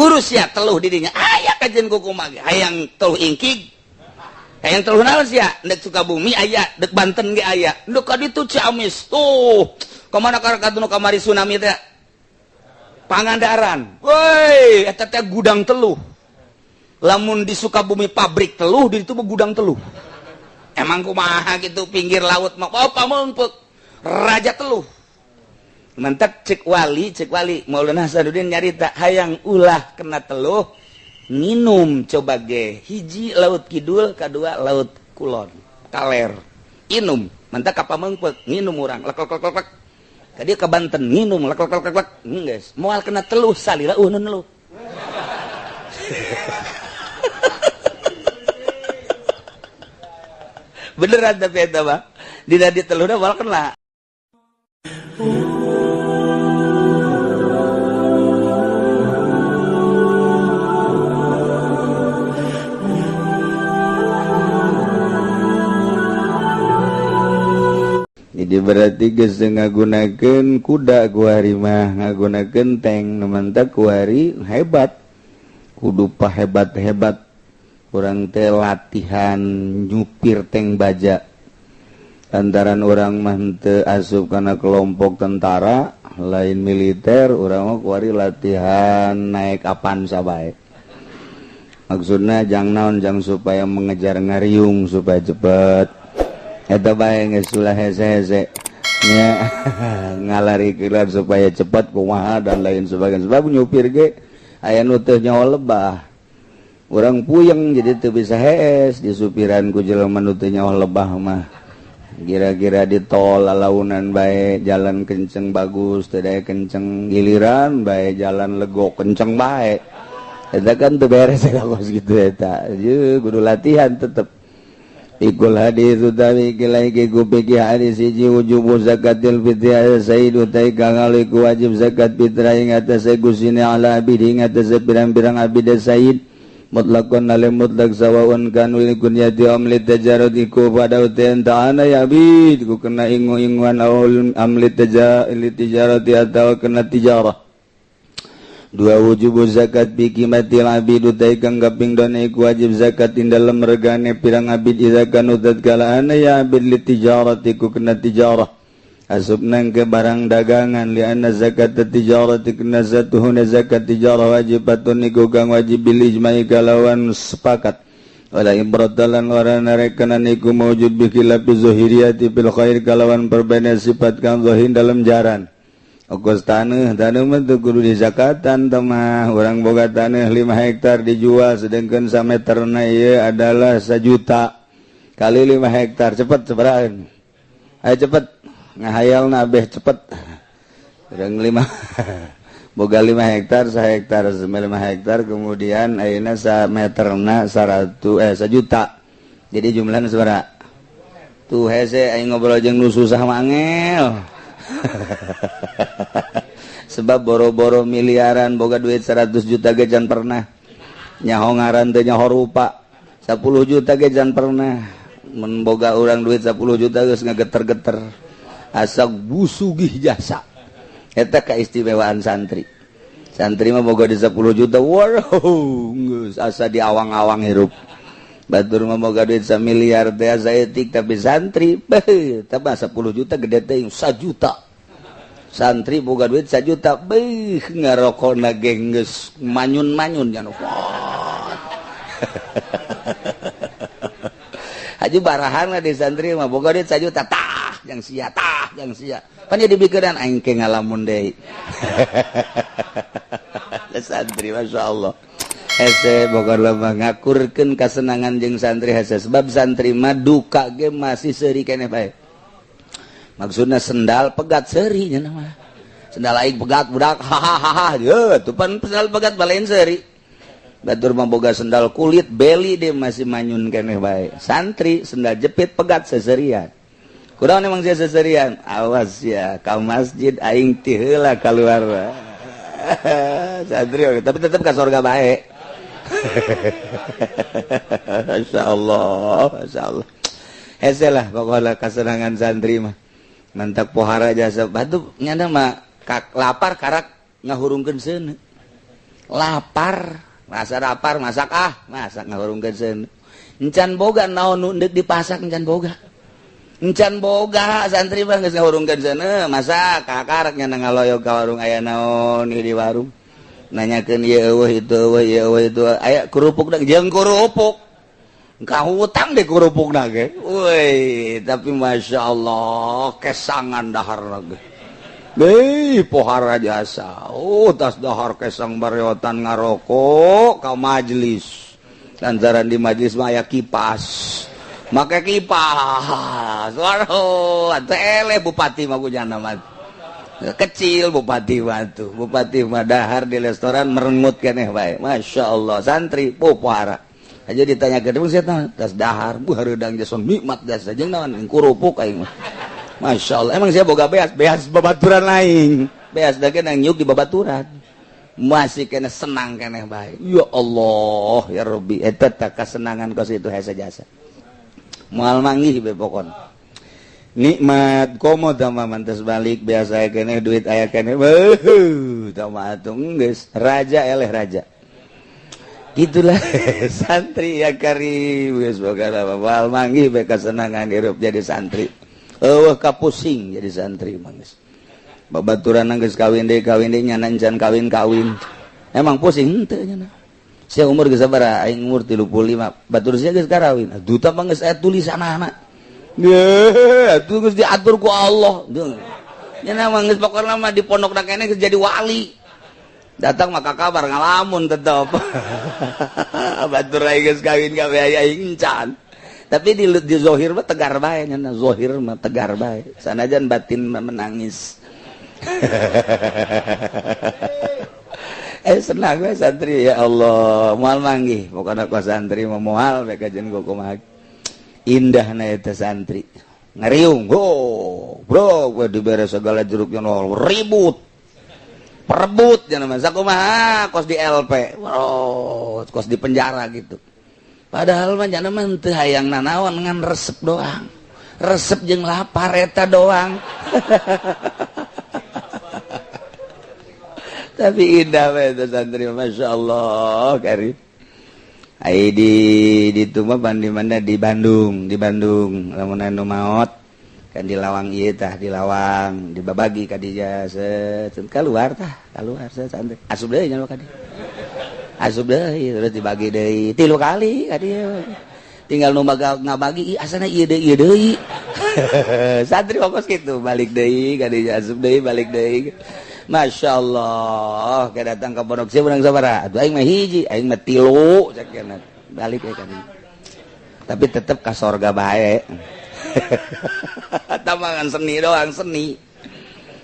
Guru sia teluh di dinya. Aya kajian kumaha ge hayang teluh ingkig. Hayang teluh naon sia? Ndek Sukabumi aya, ndek Banten ge aya. Ndek ka ditu Ciamis. Tuh, kamana ka nu kamari tsunami teh? Pangandaran. Woi, eta teh gudang teluh. Lamun di Sukabumi pabrik teluh, di ditu mah gudang teluh. Emang kumaha gitu pinggir laut mah apa meungpeuk. Raja teluh. Mantak cek wali Maulana Hasanuddin nyarita hayang ulah kena teluh minum coba ge hiji laut kidul kadua laut kulon kaler inum mantak ka pameungpeuk nginum urang lek lek lek lek ka dieu ka Banten nginum lek lek lek lek geus moal kena teluh salila eueuh nu neluh. Beneran tapi eta mah dina diteluhna moal kena. Jadi berarti geus ngagunakeun kuda kuari mah ngagunakeun tank nu mantak kuari hebat kudu pahebat-hebat urang teh latihan nyupir tank baja lantaran urang mah teu asup kana kelompok tentara lain militer urang mah kuari latihan naik Avanza bae maksudna jang naon jang supaya mengejar ngariung supaya cepet eta bae geus ulah hese-hese nya ngalari kilat supaya cepat kumaha dan lain sebagainya sebab nyupir ge aya nu teu nyawa lebah urang puyeng jadi teu bisa hees disupiran ku jelema nu teu nyawa lebah mah kira-kira di tol lalaunan bae jalan kenceng bagus teu daya kenceng giliran bae jalan legok kenceng bae eta kan teu beres eta kos kitu eta ye kudu latihan tetep. Ikul hadis utawi kilai kupiki hadis hiji wujubu zakatil fitri ala sayyid utai kang aliku wajib zakat fitrah ing atase gusine ala abid ing atase pirang-pirang abid sayyid mutlakon ale mutlak sawaun kanu likunyati amli tajarud iku pada utai ta'ana ya abid ku kena ingu-inguan awul amli tijarati atau kena tijarah. Dua wujubu zakat bi qimatil abid utai kang kaping dona iku wajib zakat ing dalem regane pirang abid idza kanu tatkala ana ya abid li tijarati ku kena tijarah asup nang ke barang dagangan li anna zakat tijarati kena zatuhuna zakat tijarah wajibatun iku kang wajib bil ijma'i kalawan sepakat wala ibratalan ora narekenan iku maujud bi khilafi zuhiriyati bil khair kalawan perbedaan sifat kang zahir dalam jaran. Okos taneuh, taneuh mah teu kudu dizakatan teh mah. Urang boga taneuh 5 hektar dijual sedangkan sameterna ieu adalah 1 juta kali 5 hektar cepet sabaraha? Ayo cepet ngahayalna beh cepet. Urang 5 boga 5 hektar, 1 hektar 5 hektar kemudian ayeuna sameterna 1 juta. Jadi jumlahna sabaraha? Tuh hese aing ngobrol jeung nu susah mah angel. Sebab boro-boro miliaran boga duit 100 juta ge can pernah nyaho ngaran teh nyaho rupa 10 juta ge can pernah mun boga urang duit 10 juta geus ngageter-geter asa busugih jasa eta kaistimewaan santri. Santri mah boga di 10 juta wow geus asa diawang-awang hirup. Batur mah boga duit 1 miliar teh asa etik tapi santri beuh tambah 10 juta gede teh 1 juta. Santri boga duit 1 juta beuh ngarokona ge geus manyun-manyun nya. Haji barahan lah di santri mah boga duit 1 juta tah yang sia tah yang sia. Pan jadi pikiran aing ke ngalamun deui. Santri masyaallah. Hese boga lemah ngakurkeun kasenangan jeung santri hese sebab santri mah duka ge masih seuri keneh bae. Maksudna sendal pegat seuri nya mah. Sendal aing pegat budak hahaha ye tuh pan sendal pegat balain seuri. Batur mah boga sendal kulit beli dia masih manyun keneh bae. Santri sendal jepit pegat seserian. Kurang emang sia seserian. Awas ya ka masjid aing ti heula kaluar. Santri tapi tetep ka surga bae. Masyaallah, masyaallah. Hese lah pokokna kasenangan santri mah. Mantak pohara jasa batu nyana mah lapar karak ngahurungkeun seuneu. Lapar, rasa lapar masak ah, masak ngahurungkeun seuneu. Encan boga naon nu deuk dipasak encan boga. Encan boga santri mah geus ngahurungkeun seuneu, masak kakarek nya ngaloyog ka warung aya naon di warung. Nanyakeun ieu eueuh itu eueuh ieu eueuh itu aya kerupuk jeung kerupuk. Ka hutang deh kerupuk ge. Woi, tapi Masya Allah kesangan dahar ge. Deh, pohara jasa. Oh, tas dahar kesang bareotan ngarokok ka majelis. Lantaran di majelis mah aya kipas. Make kipas. Waduh, atuh eleh bupati mah kujana mah. Kecil bupati mah tuh. Bupati mah dahar di restoran merengut keneh bae. Masya Allah, santri pohara. Aja ditanya ke dia, saya tas dahar, bu hareudang jasa nikmat jasa jeung naon kerupuk aing mah. Masya Allah, emang saya boga beas, beas babaturan lain. Beas da ge nyuk di babaturan. Masih kena senang keneh bae. Ya Allah, ya Rabbi, eta tah kasenangan kos itu hese jasa. Moal manggih be pokona. Nikmat komo tah mah mantes balik biasa keneh duit aya keneh. Beuh, tah mah atuh geus raja eleh raja. Gitulah santri ya karim geus boga moal manggih be kasenangan hirup jadi santri. Eueuh kapusing jadi santri mah geus. Babaturan geus kawin deui nyana encan kawin-kawin. Emang pusing henteu nyana. Sia umur geus sabaraha? Aing umur 35. Batur sia geus karawin. Duta mah geus aya tulisanana. Ye, atuh geus diatur ku Allah. Nyana mah geus pokona mah di pondokna keneh geus jadi wali. Datang maka kabar ngalamun tetep. Batur aing geus kawin kabeh aing encan. Tapi di zohir mah tegar bae nyana, zohir mah tegar bae. Sanajan batin mah menangis. Senang we santri ya Allah, moal manggih pokona ku santri mah moal we kajen kumaha. Indahna eta santri. Ngariung, ho, bro, we dibere segala jeruknya ribut. Perebut nya mah sakumaha kos di LP, bro, kos di penjara gitu. Padahal mah jana mah teu hayang nanaon ngan resep doang. Resep jeung lapar eta doang. Tapi indah we eta santri Masya Allah karim. Ai di ditu mah di mana di Bandung, di Bandung lamun anu maot kan di lawang ieu tah, di lawang dibabagi ka dieu set keluar tah, keluar set santri. Asup deui nya ka dieu. Asup deui terus dibagi deui 3 kali ka dieu. Tinggal nu ngabagi asana ieu deui ieu deui. Santri fokus kitu balik deui ka dieu asup deui balik deui. Masya Allah, kayak datang ke pondok sia menang sabaraha? Atuh aing mah hiji, aing mah 3 sakieu balik we ka dieu. Tapi tetep ka sorga bae. Tamangan seni doang seni.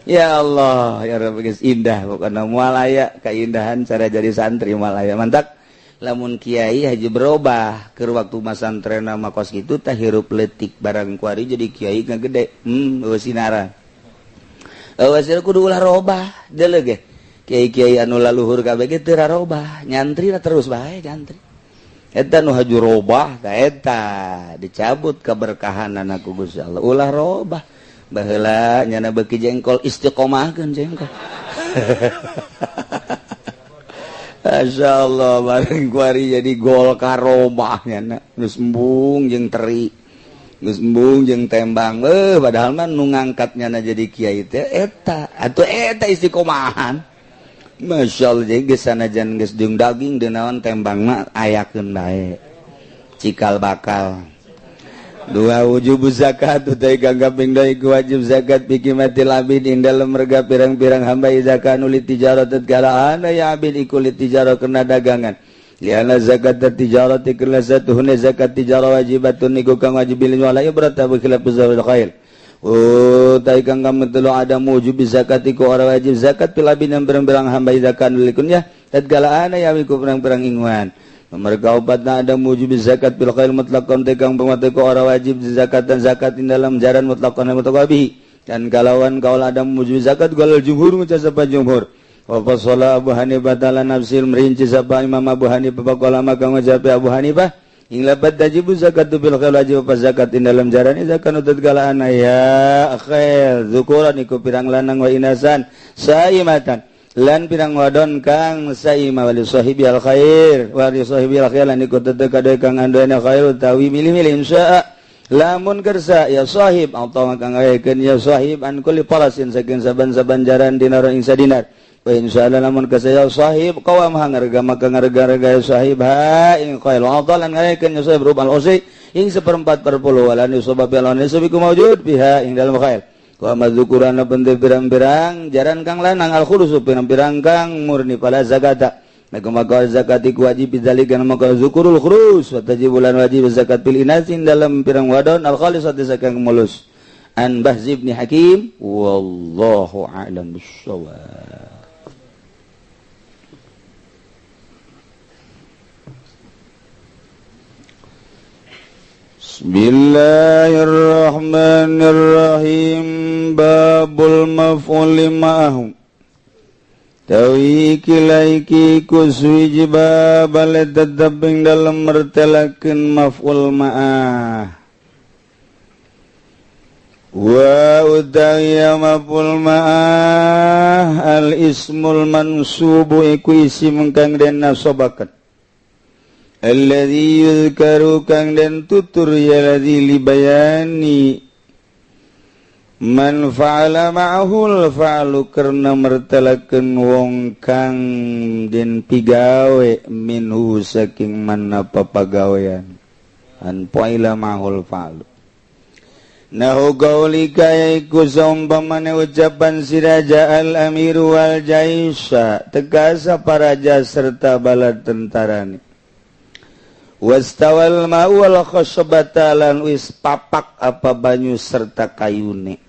Ya Allah, ya Rabbi geus indah pokona moal aya keindahan cara jadi santri moal aya. Mantak lamun kiai haji berubah keur waktu masantrena mah kos kitu tah hirup leutik barang kuari jadi kiai ngagede. Eueuh sinara. Eueuh kudu ulah robah deuleu ge. Kiai-kiai anu laluhur kabeh ge teu rarobah, nyantri terus bae nyantri. Eta nu haju robah ta eta dicabut keberkahanana ku Gusti Allah. Ulah robah. Baheula nyana beuki jengkol istiqomahkeun jengkol. Masyaallah bareng kuari jadi gol karobah nyana geus embung jeung teri. Geus embung jeung tembang. Padahal mah nu ngangkat nyana jadi kiai teh eta. Atuh eta istiqomahan. Masya Allah jadi geus sanajan geus jeung daging deui naon tembang mah ayakeun bae. Cikal bakal. Dua wujub zakat utai kang kaping deui wajib zakat bikimatil abid ing dalem rega pirang-pirang hamba zakat uli tijarah tatkala ana ya abid iku li tijarah kena dagangan. Liana zakat tijarah tikla satuhuna zakat tijarah wajibatun niku kang wajib bil wala ibrata bi khilaf zawil khair. Utai kang kametelu ada wujub zakat iku ora wajib zakat fil abid yang pirang-pirang hamba zakat uli kunyah tatkala ana ya iku pirang-pirang inguan. Mereka obatna ada wujub zakat bil khair mutlaqan tekang pamate ku ora wajib zakat dan zakat ing dalam jaran mutlaqan mutaqabi dan kalawan kaul ada wujub zakat galal jumhur ngucap sapa jumhur wa fasala Abu Hanifah ta'ala nafsil merinci sapa Imam Abu Hanifah faqala maka ngucap Abu Hanifah ing labat tajibu zakat bil khair wajib apa zakat ing dalam jaran zakat nutut galaan ya khair zukuran iku pirang lanang wa inasan saimatan Lan pirang wadon kang saima wali sahibi al khair wali sahibi al khair lan iku tetep kade kang anduena khair utawi milih-milih insya lamun kersa ya sahib atau kang ngayakeun ya sahib an kulli farasin saking saban-saban jaran dinar ing sadinar wa insyaallah lamun kersa ya sahib qawam hangarga maka ngarga-rega ya sahib ha ing khair atau lan ngayakeun ya sahib rubal usi ing seperempat per puluh walan yusabab lan yusabiku maujud biha ing dalem khair wa madzukurana bende pirang-pirang jaran kang lanang al khulusu pirang-pirang kang murni pala zakata maka zakat iku wajib bidzalika maka zukurul khurus wa tajibulan wajib zakat bil inasin dalam pirang wadon al khalisati zakat mulus an Bahz bin Hakim wallahu a'lam bissawab. Bismillahirrahmanirrahim. Babul maf'uli ma'ahu tawi kilaiki kuswiji babal tetep ing dalem mertelakeun maf'ul ma'ah wa utawi maf'ul ma'ah al ismul mansubu iku isim kang den nasobaken alladzi yuzkaru kang den tutur ya ladzi libayani man fa'ala ma'ahul fa'alu karena mertelakeun wong kang den pigawe minhu saking man apa pagawean an fa'ila ma'ahul fa'alu nahu qaulika yaiku saumpamane ucapan siraja al amiru wal jaisha tegasa paraja serta bala tentarane wastawal ma'u wal khasbata lan wis papak apa banyu serta kayune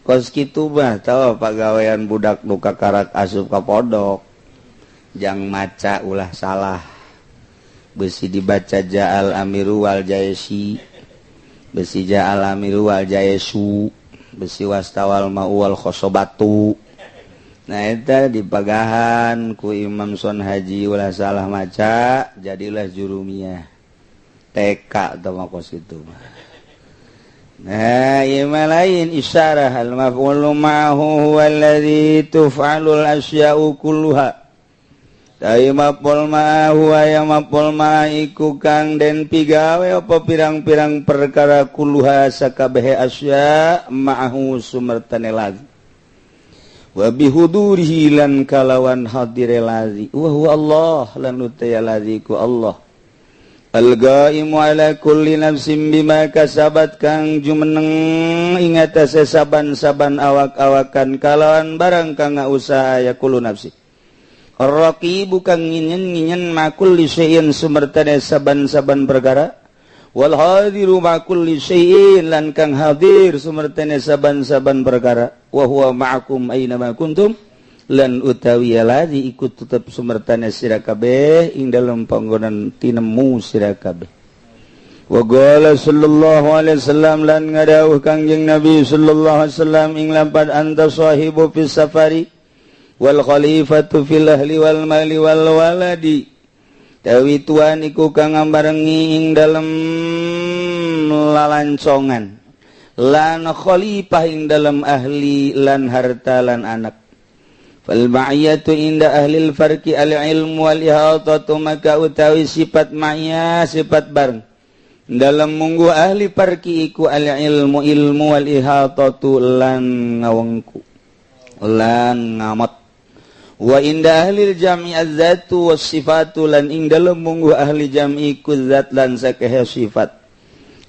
kos kitu mah tahu pagawean budak nu kakarak asup ka pondok jang maca ulah salah besi dibaca ja'al amiru wal jaisi besi ja'al amiru wal jaisu besi wastawal ma'u wal khasbatu. Nah eta dipagahan ku Imam Son Haji ulah salah maca jadilah jurumiyah TK atau makos itu. Nah ieu mah lain isyarah al maf'ulu ma'ahu huwallazi tuf'alul asya'u kulluha. Dai maf'ul ma'ahu aya maf'ul ma'iku kang den pigawe apa pirang-pirang perkara kulluha sakabehe asya ma'ahu sumertane lagi. Wa bihudurihi lan kalawan hadire lazi wa huwa Allah lan utaya lazi ku Allah al-qaimu ala kulli nafsin bima kasabat kang jumeneng ing atase saban-saban awak-awakan kalawan barang kang usaha ya kullu nafsi ar-raqibu kang nginen-nginen ma kulli syai'in sumertane saban-saban perkara wal hadiru ma kulli syai'in lan kang hadir sumertane saban-saban perkara wa huwa ma'akum aina ma kuntum lan utawi ladzi ikut tetep sumertane sira kabeh ing dalem panggonan tinemu sira kabeh wa qala sallallahu alaihi wasallam lan ngadawuh Kangjeng Nabi sallallahu alaihi wasallam ing lampad anta sahibu fis safari wal khalifatu fil ahli wal mali wal waladi tawi tuan iku kang ngambarengi ing dalem lalancongan lan khalifah ing dalam ahli lan harta lan anak fal ma'iyatu inda ahlil farqi al ilmu wal ihatatu maka utawi sifat ma'iyah sifat bareng dalam munggu ahli farqi iku al ilmu ilmu wal ihatatu lan ngawengku lan ngamat wa inda ahlil jam'i az-zatu was sifatu lan ing dalem munggu ahli jam'i ku zat lan sakehe sifat.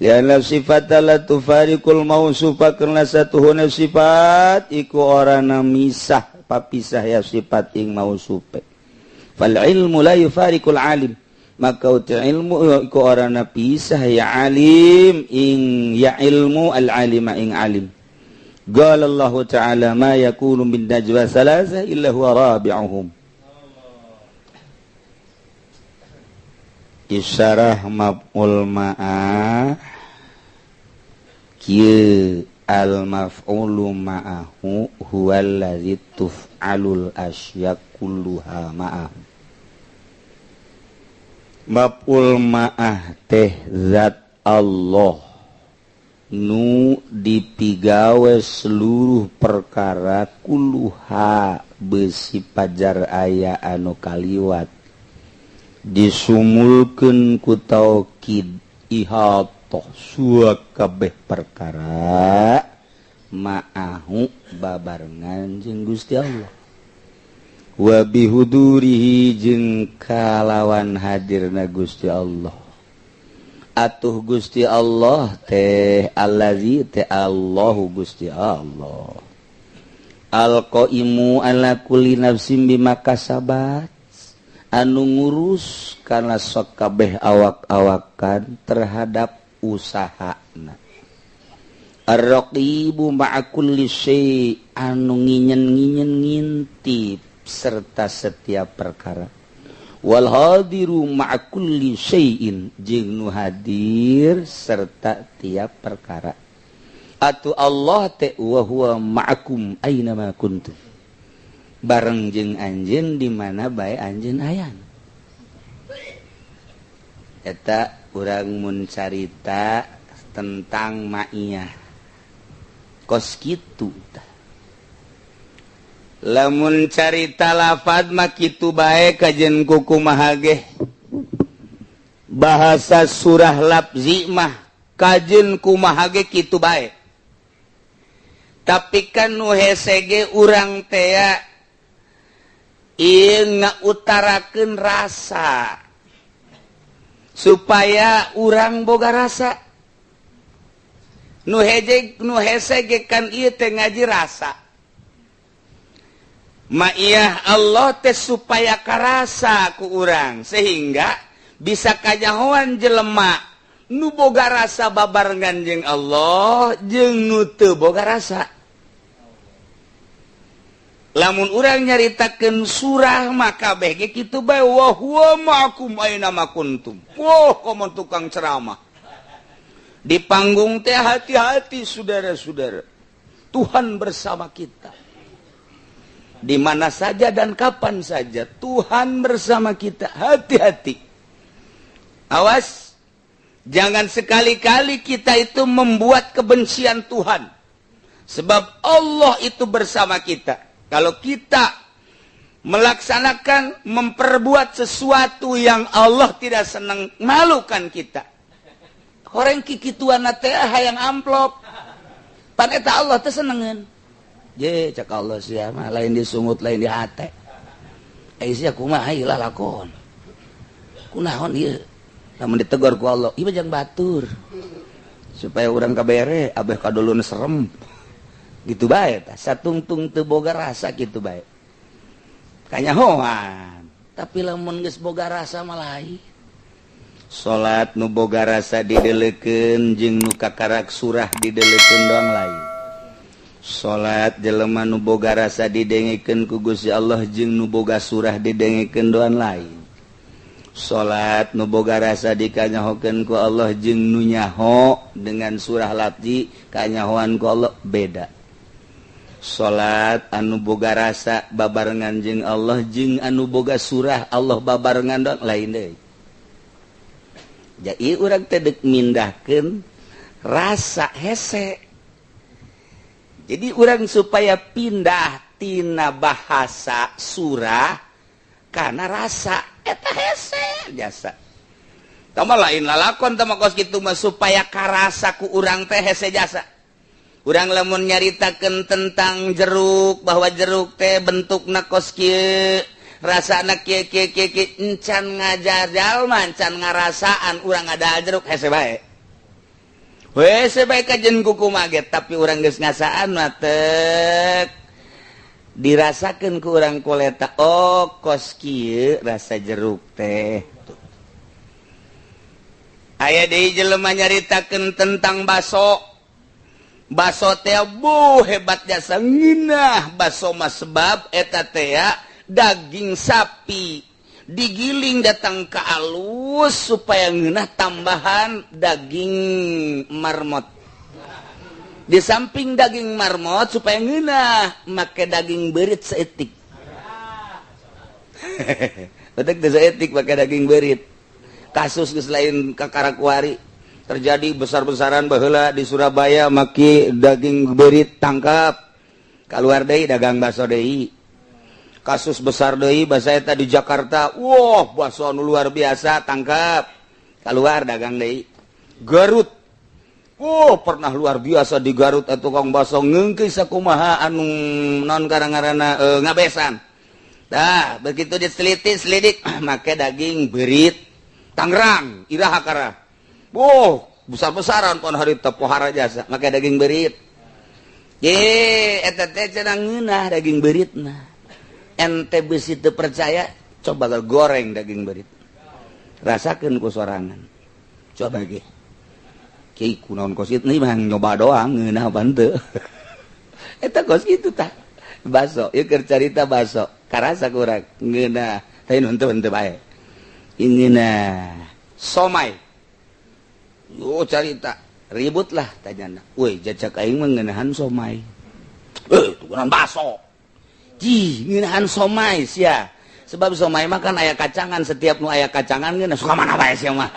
Lianna sifat la tufariqul mausufa karena satuhuna sifat iku ora misah papisah ya sifat ing mausufe. Fal ilmu la yufariqul alim maka uti ilmu iku ora pisah ya alim ing ya ilmu al alima ing alim. Qala Allah ta'ala ma yakunu min najwa thalatha illa huwa rabi'uhum. Isyarah maf'ul ma'ah kieu al maf'ulu ma'ahu huwallazi tuf'alul asya kulluha ma'ahu. Maf'ul ma'ah teh zat Allah Nu dipigawe seluruh perkara kuluha besi pajar aya anu kaliwat disumulkeun ku taukid ihatoh suak kabeh perkara ma'ahu babarengan jeung Gusti Allah wa bihudurihi jeung kalawan hadirna Gusti Allah. Atuh Gusti Allah teh allazi teh Allahu Gusti Allah alqaimu ala kulli nafsin bima kasabat anu ngurus kana sok kabeh awak-awakan terhadap usahana ar-raqibu ma'a kulli syai anu nginyen-nginyen ngintip serta setiap perkara wal hadiru ma'a kulli syai'in jeung nu hadir serta tiap perkara atuh Allah teh wa huwa ma'akum aina ma kuntum bareng jeung anjeun di mana bae anjeun ayana. Eta urang mun carita tentang ma'iyah kos kitu tah. Lamun carita lafad mah kitu bae kajen kukumaha ge bahasa surah lafzi mah kajen kumaha ge kitu bae. Tapi kan nu hese ge urang tea ieu ngautarakeun rasa supaya urang boga rasa. Nu heje nu hese ge kan ieu teh ngaji rasa. Ma'iyah Allah teh supaya karasa ku urang sehingga bisa kanyahoan jelema nu boga rasa babarengan jeung Allah jeung nu teu boga rasa. Lamun urang nyaritakeun surah maka kabeh ge kitu bae wa huwa ma'akum aina ma kuntum. Wah, komo tukang ceramah. Di panggung teh hati-hati saudara-saudara. Tuhan bersama kita. Di mana saja dan kapan saja Tuhan bersama kita. Hati-hati. Awas, jangan sekali-kali kita itu membuat kebencian Tuhan. Sebab Allah itu bersama kita. Kalau kita melaksanakan, memperbuat sesuatu yang Allah tidak senang, malukan kita. Horeng kikituan teh hayang amplop. Pan eta Allah teh senengeun. Je cak Allah sia mah lain disungut lain di hate. Eh sia kumaha ieu lakon. Kunaon ieu? Lamun ditegur ku Allah, ieu mah jang batur. Supaya urang kabere abeh kadulun serem. Gitu bae tah, satungtung teu boga rasa kitu bae. Kanyahoan. Tapi lamun geus boga rasa mah lain. Salat nu boga rasa didelekeun jeung nu kakarak surah didelekeun doang lain. Salat jelema nu boga rasa didengekeun ku Gusti Allah jeung nu boga surah didengekeun doang lain. Salat nu boga rasa dikanyahokeun ku Allah jeung nu nyaho dengan surah lafzi kanyahoan ku Allah beda. Salat anu boga rasa babarengan jeung Allah jeung anu boga surah Allah babarengan doang lain deui. Jadi urang teh deuk mindahkeun rasa hese. Jadi orang supaya pindah tina bahasa surah karena rasa eta hese jasa. Tama lain lalakon tama kos kitu mah supaya karasa ku urang teh hese jasa. Urang lamun nyaritakeun tentang jeruk bahwa jeruk teh bentukna kos kieu, rasana kieu kieu kieu kieu encan ngajar jalma encan ngarasaan urang ngadahar jeruk hese bae. Hese bae kajen kukumaha ge tapi urang geus ngasaan mah tek dirasakeun ku urang koleta oh kos kieu rasa jeruk teh. Aya deui jelema nyaritakeun tentang baso. Baso teh bu hebat jasa ngeunah baso mah sebab eta teh daging sapi digiling datang ke alus supaya ngeunah tambahan daging marmot. Di samping daging marmot supaya ngeunah make daging beurit saeutik. Betek teh saeutik make daging beurit. Kasus geus lain kakarakuari. Terjadi besar-besaran baheula di Surabaya maki daging beurit, tangkap, keluar deui dagang bakso deui. Kasus besar deui basa eta di Jakarta, wah, bakso anu luar biasa, tangkap, keluar dagang deui. Garut, oh, pernah luar biasa di Garut atau tukang bakso ngeungkeui sakumaha anu non karang-karana ngabesan. Dah begitu diteliti selidik make daging beurit. Tangerang iraha kara. Oh, besar-besaran pon harita pohara jasa make daging beurit. Ye, eta teh cenah ngeunah daging beuritna. Ente besi teu percaya, coba goreng daging beurit. Rasakeun ku sorangan. Coba ge. Kiai kunaon kos kitu mah nyoba doang ngeunah apa henteu. Eta kos kitu tah. Baso, ieu keur carita baso. Karasa kurang ngeunah, tapi nu henteu henteu bae. Ngeunah. Somai. Oh, carita ribut lah tanyana. Woi, jajak aing mah ngeunahan somai. Eh, tukeran baso. Jih, ngeunahan somai sia. Sebab somai mah kan aya kacangan, setiap nu aya kacangan ngeunah suka mana bae sia mah.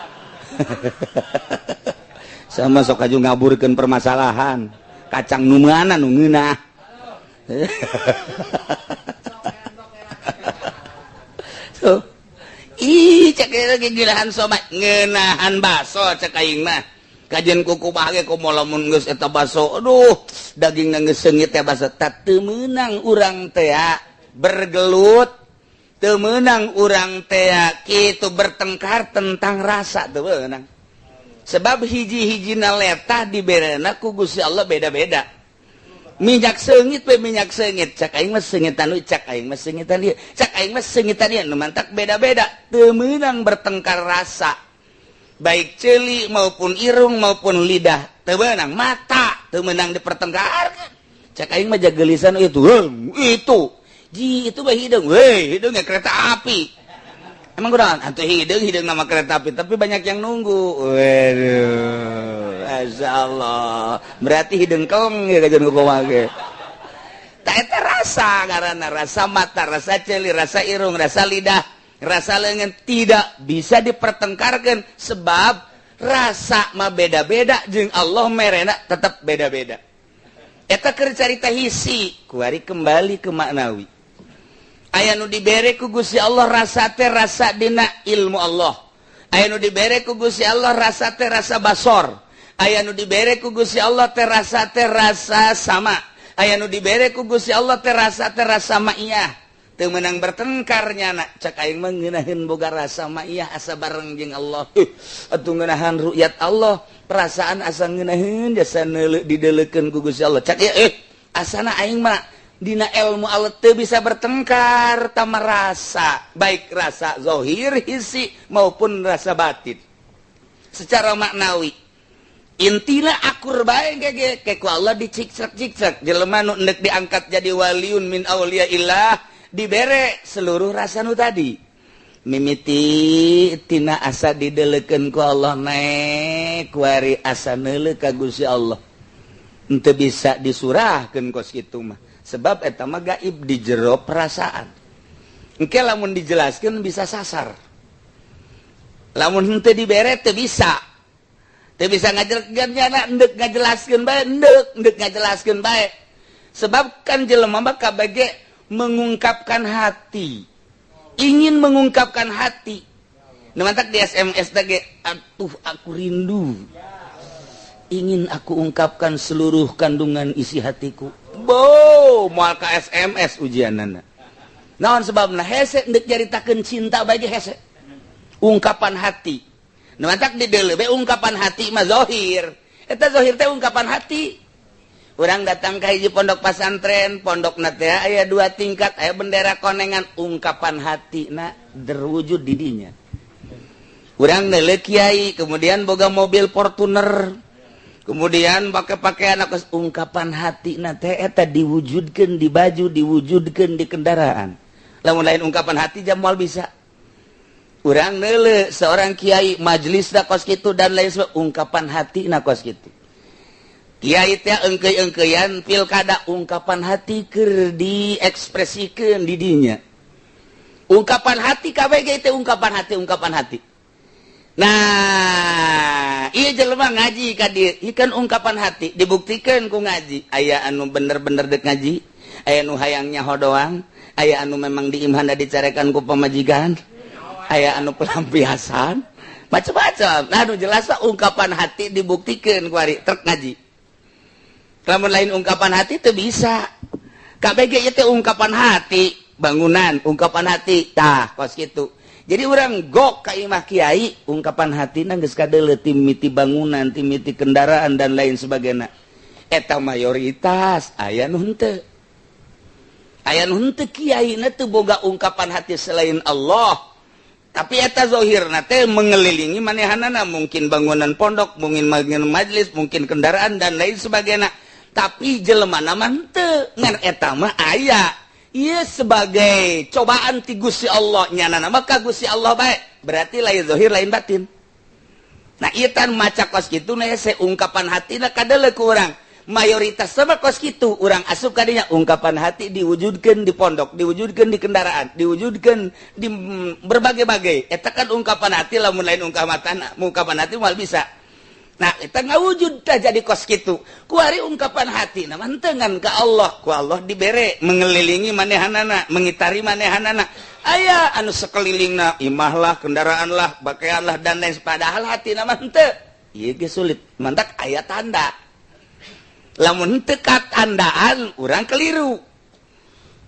Sama sok aju ngaburkeun permasalahan. Kacang nu mana nu ngeunah. So, ih, cek lagi gilahan somai ngeunahan baso cek aing mah. Kajian kuku bahagia komo lamun geus eta baso, aduh, dagingna geus seungit teh baso. Tak teu meunang urang teh bergelut, teu meunang urang teh kitu bertengkar tentang rasa teu meunang. Sebab hiji-hijina letah diberena ku Gusti Allah beda-beda. Minyak seungit we minyak seungit, cak aing mah seungitan we, cak aing mah seungitan ieu, cak aing mah seungitan ieu, nu mantak beda-beda, teu meunang bertengkar rasa. Baik ceuli maupun irung maupun lidah teu meunang, mata teu meunang dipertengkarkan. Cak aing mah jagelisan itu, itu. Ji itu mah hideung, weh, hideungnya kereta api. Emang kurang atuh hideung, hideung nama kereta api, tapi banyak yang nunggu. Waduh, masyaallah. Berarti hideung keleng ya kajian kumaha ge. Ta eta rasa ngaranna, rasa mata, rasa ceuli, rasa irung, rasa lidah, rasa lengan tidak bisa dipertengkarkan sebab rasa mah beda-beda jeung Allah merena tetap beda-beda. Eta keur carita hisi, kuari kembali ke maknawi. Aya nu dibere ku Gusti Allah rasa teh rasa dina ilmu Allah. Aya nu dibere ku Gusti Allah rasa teh rasa basor. Aya nu dibere ku Gusti Allah teh rasa sama. Aya nu dibere ku Gusti Allah teh rasa ma'iyah. Teu meunang bertengkar nyana, cak aing mah ngeunaheun boga rasa ma'iyah asa bareng jeung Allah. Atuh ngeunahan ru'yat Allah, perasaan asa ngeunaheun jasa neuleuh dideleukeun ku Gusti Allah. Cak ieu asana aing mah dina ilmu Allah teu bisa bertengkar tama rasa, baik rasa zahir hisi maupun rasa batin. Secara maknawi intina akur bae ge ke ku Allah dicikcek-cikcek jelema nu endek diangkat jadi waliun min auliyaillah dibere seluruh rasa nu tadi. Mimiti tina asa dideleukeun ku Allah naek kuari asa neuleuh ka Gusti Allah. Henteu bisa disurahkeun kos kitu mah. Sebab eta mah gaib di jero perasaan. Engke lamun dijelaskeun bisa sasar. Lamun henteu dibere teu bisa. Teu bisa ngajelaskeun nyana endek ngajelaskeun bae, endek ngajelaskeun bae. Sebab kan jelema mah kabeh mengungkapkan hati. Ingin mengungkapkan hati. Nu mantak di SMS teh ge, atuh aku rindu. Ingin aku ungkapkan seluruh kandungan isi hatiku. Bo, moal ka SMS ujianana. Naon sebabna hese endek nyaritakeun cinta bae ge hese. Ungkapan hati. Nu mantak di deuleu be ungkapan hati mah zahir. Eta zahir teh ungkapan hati. Urang datang ka hiji pondok pasantren, pondokna teh aya 2 tingkat, aya bendera konengan, ungkapan hatina terwujud di dinya. Urang neuleuh kiai, kemudian boga mobil Fortuner. Kemudian pakai pakaian aku ungkapan hati na teh eta diwujudkeun di baju, diwujudkeun di kendaraan. Lamun lain ungkapan hati jam moal bisa. Urang neuleuh seorang kiai majelisna kos kitu dan lain sebagainya, ungkapan hati na kos kitu. Kiai teh engkeuy-engkeuyan pilkada ungkapan hati keur diekspresikeun di dinya. Ungkapan hati kabeh ge teh ungkapan hati, ungkapan hati. Nah, iya jelema ngaji ka dieu, ieu kan ungkapan hati dibuktikan ku ngaji. Aya anu bener-bener dek ngaji, aya anu hayang nyaho doang, aya anu memang diimhana dicarekan ku pamajikan, aya anu pelampiasan, macam-macam. Nah, anu jelas ungkapan hati dibuktikan ku ari trek ngaji. Lamun lain ungkapan hati teu bisa. KBG ieu teh ungkapan hati, bangunan ungkapan hati, tah kos kitu. Jadi orang gok ka imah kiai ungkapan hatina geus kadeuleu timiti bangunan, timiti kendaraan dan lain sebagainya. Eta mayoritas aya nu henteu. Aya nu henteu kiai na teu boga ungkapan hati selain Allah. Tapi eta zahirna teh mengelilingi manehanana, mungkin bangunan pondok, mungkin bangunan majelis, mungkin kendaraan dan lain sebagainya. Tapi jelemana mah henteu, ngan eta mah aya. Iya sebagai cobaan ti Gusti Allah nyana maka Gusti Allah baik berarti lain zahir lain batin. Nah ieu tan maca kos kitu na hese ungkapan hatina kadeuleu ku urang mayoritas sama kos kitu urang asup ka dinya ungkapan hati diwujudkeun di pondok, diwujudkeun di kendaraan, diwujudkeun di berbagai-bagai. Eta kan ungkapan hati, lamun lain ungkapan hati moal bisa. Nah, eta ngawujud tah jadi kos kitu. Kuari ungkapan hati na mantengan ka Allah, ku Allah dibere mengelilingi manehanana, mengitari manehanana. Aya anu sekelilingna imah lah, kendaraan lah, pakaian lah dan lain, padahal hatina mah henteu. Ieu ge sulit, mantak aya tanda. Lamun henteu katandaan urang keliru.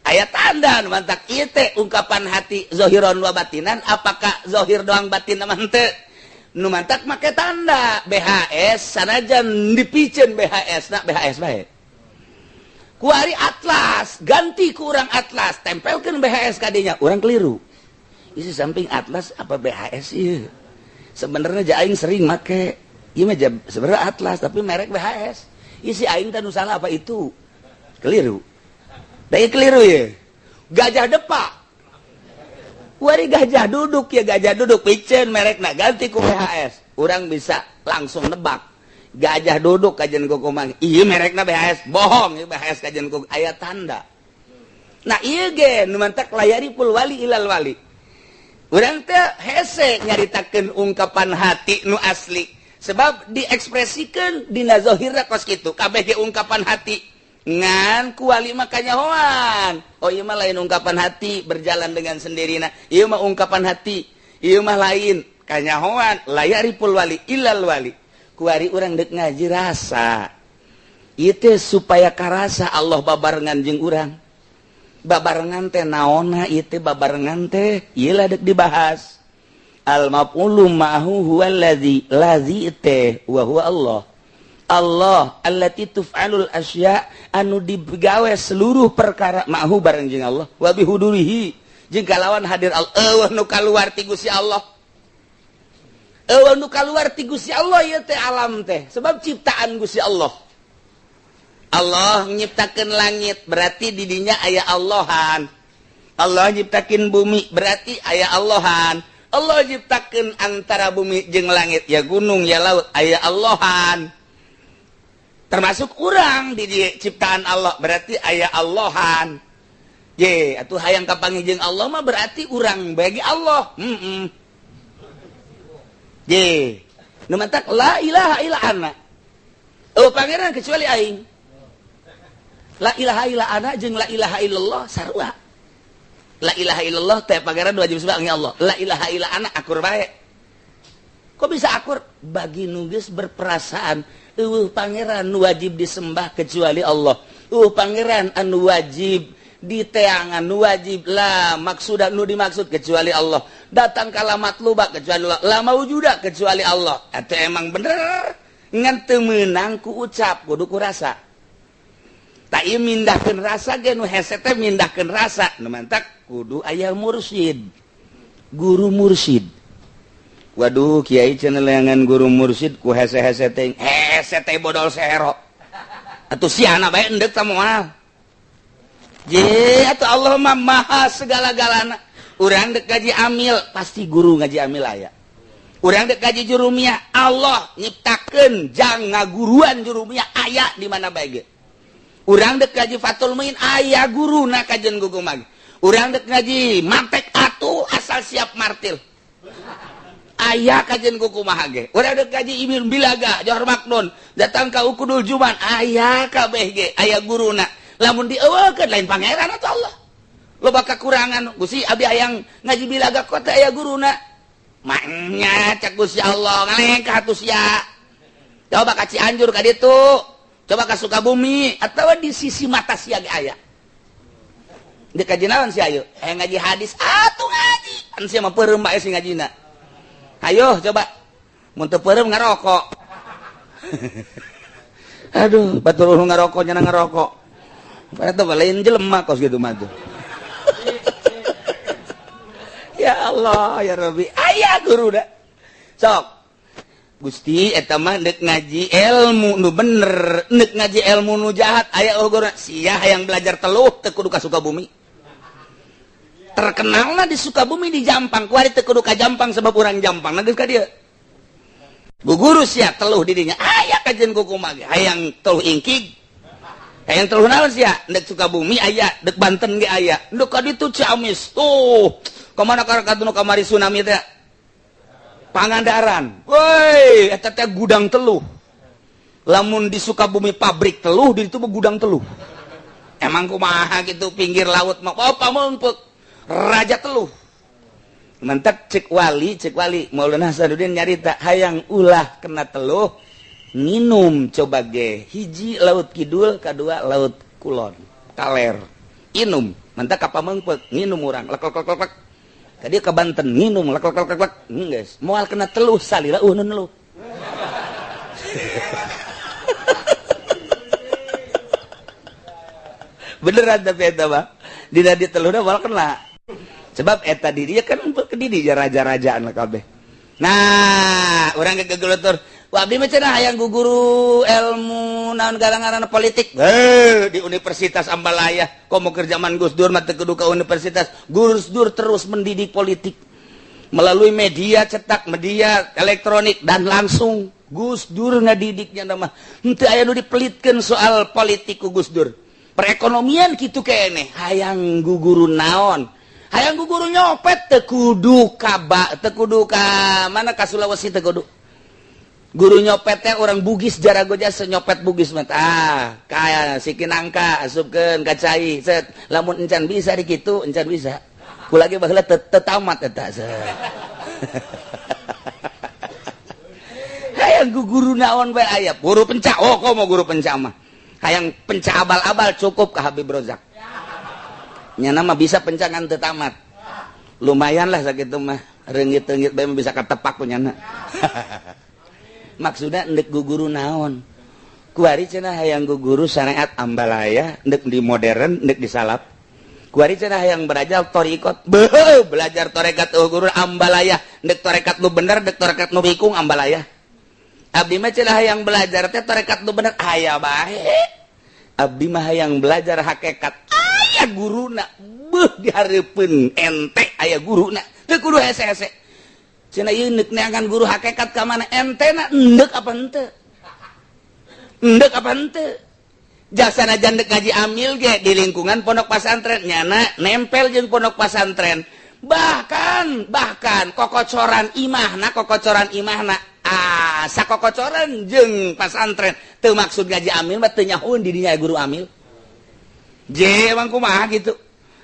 Aya tanda mantak ieu teh ungkapan hati zahiran wa batinan, apakah zahir doang batin mah henteu? Nu mantak make tanda BHS sanajan dipiceun BHS na BHS bae. Kuari atlas ganti ku urang atlas tempelkeun BHS ka dinya urang keliru. Isi samping atlas apa BHS ieu? Sebenarnya ja aing sering make. Ieu mah sebenarnya atlas tapi merek BHS. Isi aing teh nu salah apa itu? Keliru. Da ieu keliru ye. Gajah depak. Wari gajah duduk ya, gajah duduk piceun merekna ganti ku BHS. Urang bisa langsung nebak. Gajah duduk kajian ku kumang. Ieu merekna BHS, bohong ieu BHS kajian ku aya tanda. Nah ieu ge nu mantak layari pul wali ilal wali. Urang teh hese nyaritakeun ungkapan hati nu asli. Sebab diekspresikeun dina zahirna kos kitu, kabeh ge ungkapan hati. Ngan ku wali mah kanyahoan. Oh ieu mah lain ungkapan hati berjalan dengan sendirina. Ieu mah ungkapan hati. Ieu mah lain kanyahoan layaripul wali ilal wali. Kuari urang deuk ngaji rasa. Ieu teh supaya karasa Allah babarengan jeung urang. Babarengan teh naonna ieu teh babarengan teh ieu lah deuk dibahas. Al maf'ulu ma'hu huwal ladzi ladzi teh wa huwa Allah. Allah allati tuf'alul asya anu digawe seluruh perkara ma'hu bareng jeung Allah wa bihudurihi jeung kalawan hadir Allah. Eueuh nu kaluar ti Gusti Allah. Eueuh nu kaluar ti Gusti Allah ieu teh alam teh sebab ciptaan Gusti Allah. Allah nyiptakeun langit berarti di dinya aya Allahan. Allah nyiptakeun bumi berarti aya Allahan. Allah nyiptakeun antara bumi jeung langit ya gunung ya laut aya Allahan. Termasuk urang di ciptaan Allah berarti aya Allahan. Ye, atuh hayang kapanggih jeung Allah mah berarti urang bagi Allah. Ye, nu mantak la ilaha illa ana. Oh pangeran kecuali aing. La ilaha illa ana jeung la ilaha illallah sarua. La ilaha illallah teh pangeran wajib sebab Allah. La ilaha illa ana akur bae. Kok bisa akur? Bagi nu geus berperasaan eueuh pangeran nu wajib disembah kecuali Allah. Eueuh pangeran anu wajib diteangan nu wajib la maksuda nu dimaksud kecuali Allah. Datang kala matluba kecuali Allah, la maujuda kecuali Allah. Atau emang bener ngan teu meunang ku ucap kudu ku rasa. Tak ieu mindahkeun rasa ge nu hese teh mindahkeun rasa. Nu mantak kudu aya mursyid. Guru mursyid. Waduh kiai cenah leangan guru mursyid ku hese-hese teh. Hese teh bodol sehero. Atuh siana bae endek ta moal. Je atuh Allah mah maha segala-galana. Urang dek ngaji amil pasti guru ngaji amil aya. Urang dek ngaji jurumiyah Allah nyiptakeun jang ngaguruan jurumiyah aya di mana bae ge. Urang dek ngaji Fathul Muin aya guruna kajen gugumag. Urang dek ngaji mantek atuh asal siap martil. Aya kajian kumaha ge. Urang deuk ngaji Ibnu Bilaga Johor Maknun, datang ka Ukudul Juman aya kabeh ge, aya guruna. Lamun dieuwekeun lain pangeran atau Allah. Loba kakurangan Gusti abi hayang ngaji Bilaga kok teu aya guruna. Maknya cek Gusti Allah ngalengkah atuh sia. Coba ka Cianjur ka ditu, coba ka Sukabumi atawa di sisi mata sia ge aya. Deuk kaji naon sia ayo? Hayang ngaji hadis atuh ngaji. An sia mah peureum bae sing ngajina. Ayo coba mun teu peureum ngarokok. Aduh, batur nu ngarokok nya ngarokok. Padahal lain jelema kos gitu mah tuh. Ya Allah, ya Rabbi. Aya guru da. Sok. Gusti eta mah deuk ngaji ilmu nu bener, deuk ngaji ilmu nu jahat aya guru. Sia hayang belajar teluh teu kudu ka Sukabumi. Terkenalna di Sukabumi di Jampang, kuari teu kudu ka Jampang sebab urang Jampang geus ka dieu. Bu guru sia teluh di dinya. Aya kajian kumaha ge hayang teluh ingkig. Hayang teluh naon sia? Deuk Sukabumi aya, deuk Banten ge aya. Deuk ka ditu Ciamis. Tuh, ka mana ka kamari tsunami teh? Pangandaran. Woi, eta teh gudang teluh. Lamun di Sukabumi pabrik teluh, di ditu mah gudang teluh. Emang kumaha gitu pinggir laut mah oh pameungpeuk. Raja teluh. Mentek cek wali Maulana Hasanuddin nyarita hayang ulah kena teluh minum coba ge hiji laut kidul kadua laut kulon kaler inum mentek ka pameungpeuk nginum urang lek lek lek lek tadi ke Banten nginum lek lek lek lek geus moal kena teluh salila eueuh nu beneran tapi eta mah dina di teluhna moal kena sebab eta dirinya kan ke diri raja-rajaan lah kabeh. Nah, urang gegelutur. Wah, abdi mah cenah hayang guguru ilmu naon garangan politik. Heuh, di Universitas Ambalaya. Komo keur zaman Gus Dur mah teu kudu ka universitas. Gus Dur terus mendidik politik melalui media cetak, media elektronik dan langsung. Gus Dur ngadidiknya mah. Henteu aya nu dipelitkeun soal politik ku Gus Dur. Perekonomian kitu keneh, hayang guguru naon? Hayang guru nyopet teu kudu ka teu kudu ka mana ka Sulawesi teu kudu. Guru nyopet teh orang Bugis jarago jasa nyopet Bugis mah tah kaya siki nangka asupkeun ka cai set lamun encan bisa di kitu encan bisa. Ku lagi baheula teu tamat eta set. Hayang guru naon bae aya guru pencak oh komo guru pencak mah. Hayang pencak abal-abal cukup ka Habib Rozak. Nyana mah bisa pencangan teu tamat. Lumayan lah sakitu mah. Reungit-reungit bae bisa katepak ku nyana. Maksudna endek guguru naon? Kuari cenah hayang guguru syariat Ambalaya, endek di modern, endek di salaf. Kuari cenah hayang belajar thoriqot. Beuh, belajar tarekat guru Ambalaya, endek tarekat nu bener, endek tarekat nu bikung Ambalaya. Abdi mah cenah hayang belajar teh tarekat nu bener aya bae. Abdi mah hayang belajar hakikat. Aya guruna beuh dihareupeun ente aya guruna teu kudu hese-hese cenah ieu neuk neangan guru hakikat ka mana ente na endek apa henteu endek apa henteu jasana jandek ngaji amil ge di lingkungan pondok pasantren nyana nempel jeung pondok pasantren bahkan kokocoran imahna ah sakokocoran jeung pasantren teu maksud ngaji amil mah teu nyahoeun di dinya guru amil. Je emang kumaha gitu.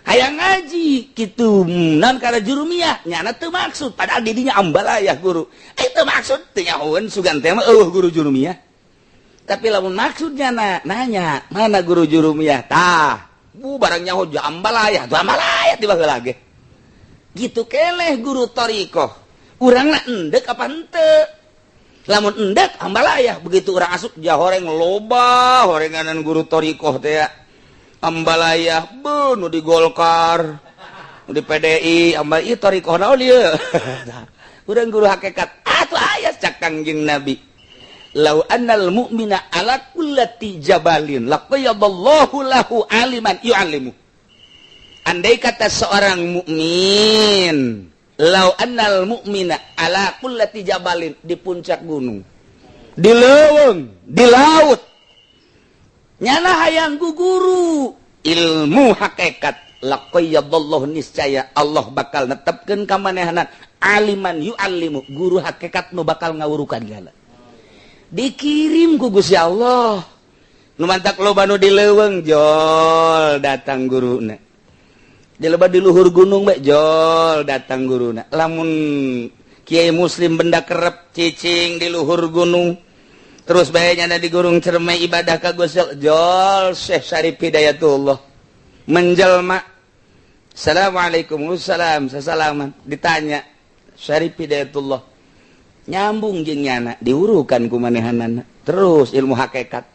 Hayang ngaji kitu non kana jurumiyah nyana teu maksud padahal di dinya Ambalayah guru. Teu maksud teu nyahoeun sugan teh mah eueuh guru jurumiyah. Tapi lamun maksudnya nanya mana guru jurumiyah tah bu barang nyaho Ambalayah tuh Ambalayah tiba heula ge. Gitu keleh guru thoriqoh. Urangna endek apa henteu? Lamun endek Ambalayah begitu urang asup jahoreng loba horenganan guru thoriqoh teh ya. Ambalaya beuh nu di Golkar nu di PDI ambalaya thoriqoh naon ieu urang guru hakikat atuh aya cak Kangjeng Nabi lau annal mu'mina ala kullati jabalin laqayyadallahu lahu aliman yu'allimu. Andai kata seorang mukmin lau annal mu'mina ala kullati jabalin di puncak gunung di leuweung di laut nyana hayang guguru ilmu hakikat laqayyadallahu niscaya Allah bakal netepkeun ka manehna Aliman yu'allimu, guru hakikat nu bakal ngawurukan gala. Dikirim ku Gusti Allah. Nu mantak loba nu di leuweung jol datang guruna. Di loba di luhur gunung bae jol datang guruna. Lamun Kiai Muslim benda kerep cicing di luhur gunung. Terus bae nyana di Gunung Cermai ibadah ka Gusti Allah, jol Syekh Syarif Hidayatullah menjelma. Assalamualaikum wassalam, sasalaman. Ditanya Syarif Hidayatullah nyambung jeung nyana, diurukan ku manehanana. Terus ilmu hakikat.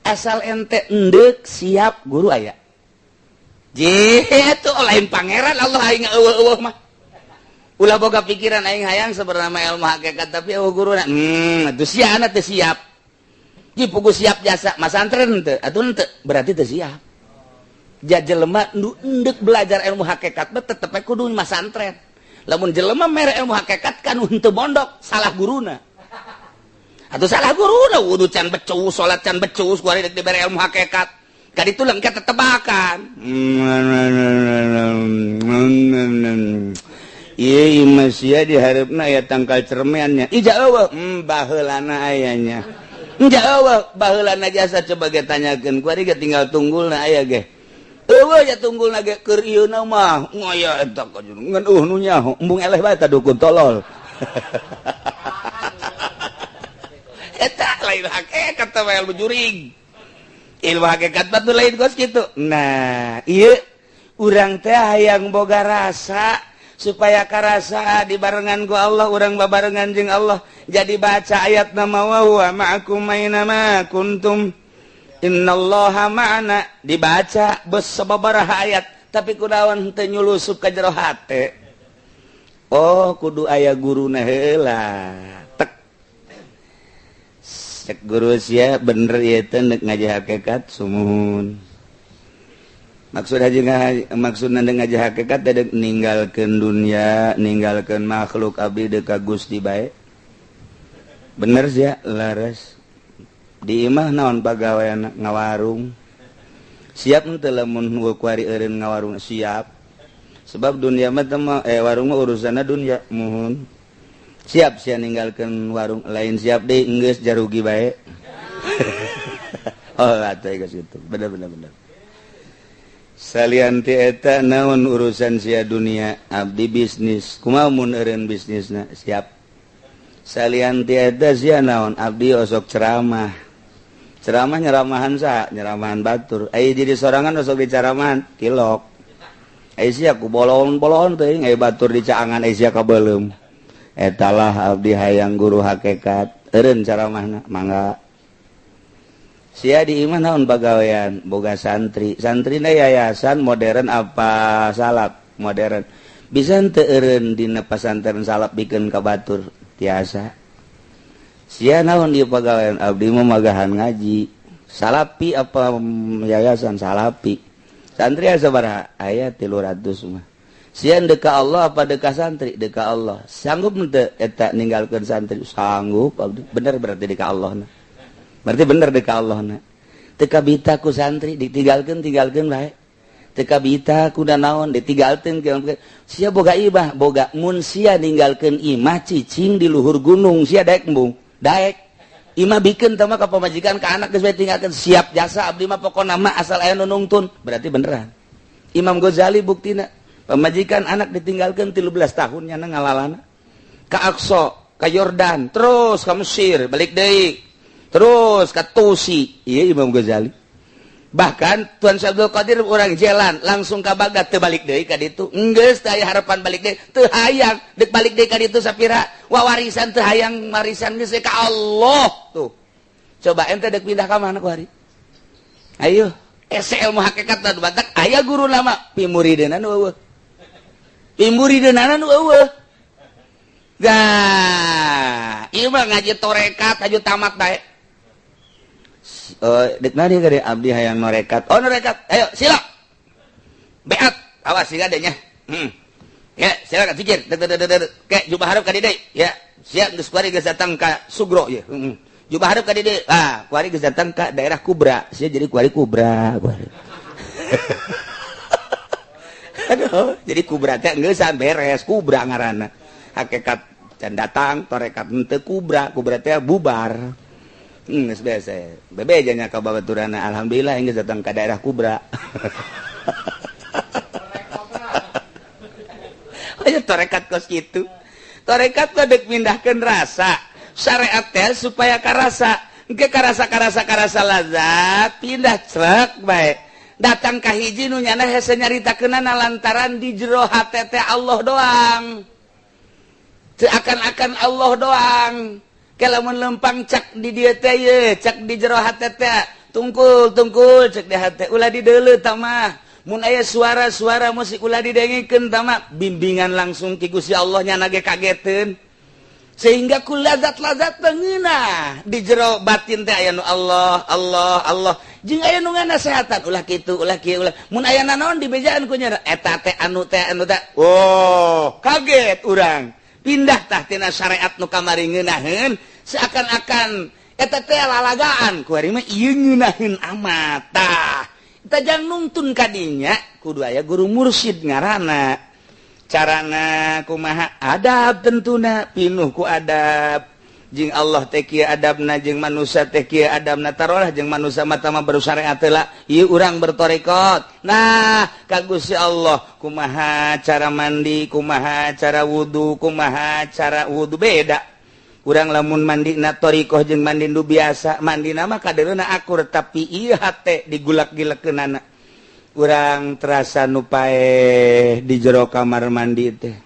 Asal ente endek siap guru aya. Jeh, itu lain pangeran Allah aing eueuh-eueuh mah. Ulah boga pikiran aing hayang sebenarnya ilmu hakikat tapi eueuh guruna. Atuh siana teu siap. Ji pugu siap jasa masantren teu, atuh henteu berarti teu siap. Ja jelema nu endek belajar ilmu hakikat mah tetep we kudu masantren. Lamun jelema mere ilmu hakikat kan henteu mondok, salah guruna. Atuh salah guruna wudu can becus, salat can becus, kuari dek dibere ilmu hakikat. Kaditu lengket tetebakan. Ieu imah sia dihareupna aya tangkal cermeannya. Ija eueuh, baheulana ayanya. Ija eueuh, baheulana jasa coba ge tanyakeun kuari ge tinggal tunggulna aya ge. Eueuh ya tunggulna ge keur ieuna mah ngaya eta ngan eueuh nu nyaho embung eleh bae ta dukun tolol. Eta lain hakikat teh ilmu jurig. Ilmu hakikat mah lain kos kitu. Nah, ieu urang teh hayang boga rasa supaya karasa dibarengan ku Allah, urang babarengan jeung Allah. Jadi baca ayat nama wa huwa ma'akum aina ma kuntum. Innallaha ma'ana dibaca bes sababaraha ayat tapi kunaon teu nyulusup ka jero hate. Oh, kudu aya guruna heula. Tek. Cek guru sia bener ieu teh neuk ngaji hakikat sumuhun. Maksud haji maksudna ngaji hakikat teh deuk ninggalkeun dunia, ninggalkeun makhluk abdi deuk ka Gusti bae. Bener sia laras. Di imah naon pagawean ngawarung. Siap henteu lamun kuari eureun ngawarung siap. Sebab dunia mah warung mah urusanna dunia muhun. Siap sia ninggalkeun warung lain siap deui enggeus jarugi bae. Oh atuh geus kitu. Bener bener bener. Salian ti eta naon urusan sia dunia abdi bisnis. Kumaha mun eureun bisnisna siap. Salian ti eta sia naon abdi osok ceramah. Ceramah nyeramahan saha? Nyeramahan batur. Ai jadi sorangan osok dicaramahan tilok. Ai sia ku bolon-bolon teuing ai batur dicaangan ai sia kabeuleum. Eta lah abdi hayang guru hakikat. Eureun ceramahna mangga. Sia di imah naon pagawean? Boga santri. Santrina yayasan modern apa salaf? Modern. Bisa henteu eureun dina pasantren salaf bikeun ka batur? Tiasa. Sia naon ieu pagawean? Abdi mah magahan ngaji. Salapi apa yayasan salapi? Santri sabaraha? Aya 300 mah. Sia deka Allah apa deka santri? Deka Allah. Sanggup henteu eta ninggalkeun santri? Sanggup abdi. Bener berarti deka Allah na. Berarti bener deka Allah na. Teu kabita ku santri ditinggalkeun tinggalkeun bae. Teu kabita ku naon ditinggalkeun. Sia boga imah, boga mun sia ninggalkeun imah cicing di luhur gunung sia daek embung. Daek. Imah bikeun teh mah ka pamajikan ka anak geus bae tinggalkeun siap jasa abdi mah pokona mah asal aya nu nungtun. Berarti beneran. Imam Ghazali buktina pamajikan anak ditinggalkeun 13 tahun nyana ngalalana. Ka Aqsa, ka Yordan, terus ka Mesir, balik deui. Terus ka Tusi, ieu Imam Ghazali. Bahkan Tuan Syekh Abdul Qadir urang jalan langsung ka Baghdad teu balik deui ka ditu. Enggeus teu aya harapan balik deui, teu hayang deuk balik deui ka ditu sapira wawarisan teu hayang warisan geus ka Allah tuh. Coba ente deuk pindah ka mana ku hari? Ayo, ese ilmu hakikat nu batak aya guru lama pimurideuna nu eueuh. Pimurideunana nu eueuh. Gah, ieu mah ngaji torekat aju tamat bae. Dek nadi gede abdi hayang norekat. Oh norekat, ayo sila. Beat, awas sih adanya. Ya, silakan pikir. Kayak jubah harap ka dieu. Ya, siap geus kuari geus datang ka Sugro ya. Jubah harap ka dieu. Ah, kuari geus datang ka daerah Kubra. Sia jadi kuari Kubra, kuari. Aduh, jadi Kubra teh geus beres Kubra ngaranna. Hakikat can datang, tarekat henteu kubra, kubra teh bubar. Geus biasa. Bebejanya ka babaturana, alhamdulillah geus datang ka daerah kubra. Aya tarekat kos kitu. Tarekat mah deuk mindahkeun rasa. Syariat teh supaya karasa. Engke karasa-karasa-karasa lazat, pindah crek bae. Datang ka hiji nu nyana hese nyaritakeunana lantaran di jero hate teh Allah doang. Teu akan-akan Allah doang. Ke lamun lempang cak di dieu teh ye, cak di jero hate teh, tungkul-tungkul cek di hate, ulah dideuleu tah mah. Mun aya suara-suara musik ulah didengikeun tah mah, bimbingan langsung ti Gusti Allah nyana ge kageteun. Sehingga ku lazat-lazat tengeunah di jero batin teh aya nu Allah, Allah, Allah. Jeung aya nu nganasehatan ulah kitu, ulah kieu, ulah. Mun aya nanaon dibejaan ku nya eta teh anu teh anu teh. Oh, kaget urang. Pindah tah tina syariat nu kamari ngeunaheun seakan-akan eta teh lalagaan ku ari mah ieu ngeunaheun amat tah. Eta jang nungtun ka dinya kudu aya guru mursyid ngaranna. Carana kumaha adab tentuna pinuh ku adab jeung Allah teh kieu adabna jeung manusia teh kieu adabna tarolah jeung manusia mata mah baru syariat heula ieu urang bertarekat. Nah ka Gusti Allah kumaha cara mandi, kumaha cara wudu, kumaha cara wudu beda. Urang lamun mandi na thariqah jeung mandi nu biasa mandina mah kadereuna akur tapi ieu hate digulak-gilekeunana. Urang terasa nupae di jero kamar mandi teh,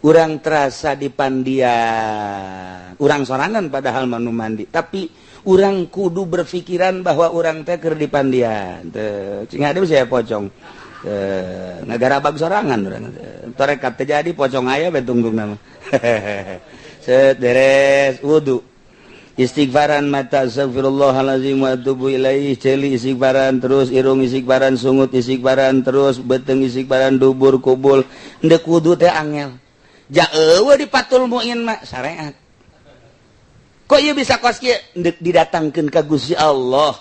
urang terasa di pandian, urang sorangan padahal mah nu mandi, tapi urang kudu berpikiran bahwa urang teh keur di pandian. Teu cing ade saya pocong. Teu ngagarabag sorangan urang teh. Tarekat teh jadi pocong aya we tungtungna mah. Set beres wudu. Istighfaran mata astagfirullahalazim wa atubu ilaih, celi istighfaran terus, irung istighfaran, sungut istighfaran terus, beteng istighfaran, dubur kubul, ndek wudu teh angel. Ja eueuh di Fathul Muin mah syariat. Kok ieu bisa kos kieu ndek didatangkeun ka Gusti Allah.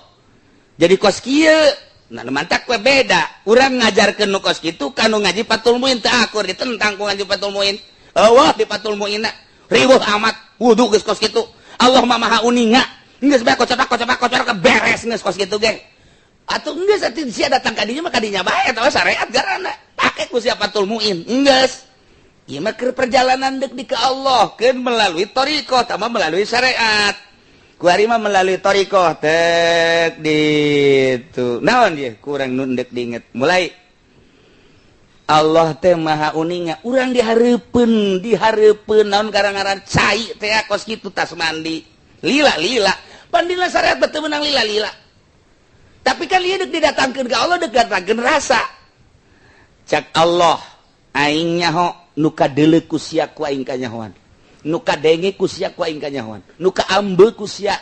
Jadi kos kieu, nah mantak we beda. Urang ngajarkeun nu kos kitu ka nu ngaji Fathul Muin teu akur ditentang ku ngaji Fathul Muin. Eueuh di Fathul Muin riweuh amat wudu geus kos kitu. Allah mah maha uninga. Geus bae kocopak-kocopak beres geus kos kitu ge. Atuh geus atuh sia datang ka dinya mah ka dinya bae eta syariat garana. Pake ku sia Fathul Muin. Geus. Ieu mah keur perjalanan deuk di ka Allah, keun melalui thariqah tama melalui syariat. Ku ari mah melalui thariqah tek ditu. Naon ieu kurang nu deuk diinget. Mulai Allah teh maha uninga, urang dihareupeun, dihareupeun naon gara-gara cai teh kos kitu tas mandi. Lila-lila, pandina syariat teu meunang lila-lila. Tapi kan ieu deuk didatangkeun ka Allah, deuk datangkeun rasa. Cak Allah, aing nyaho nu kadeuleu ku sia ku aing kanyahoan. Nu kadenge ku sia ku aing kanyahoan. Nu kaambe ku sia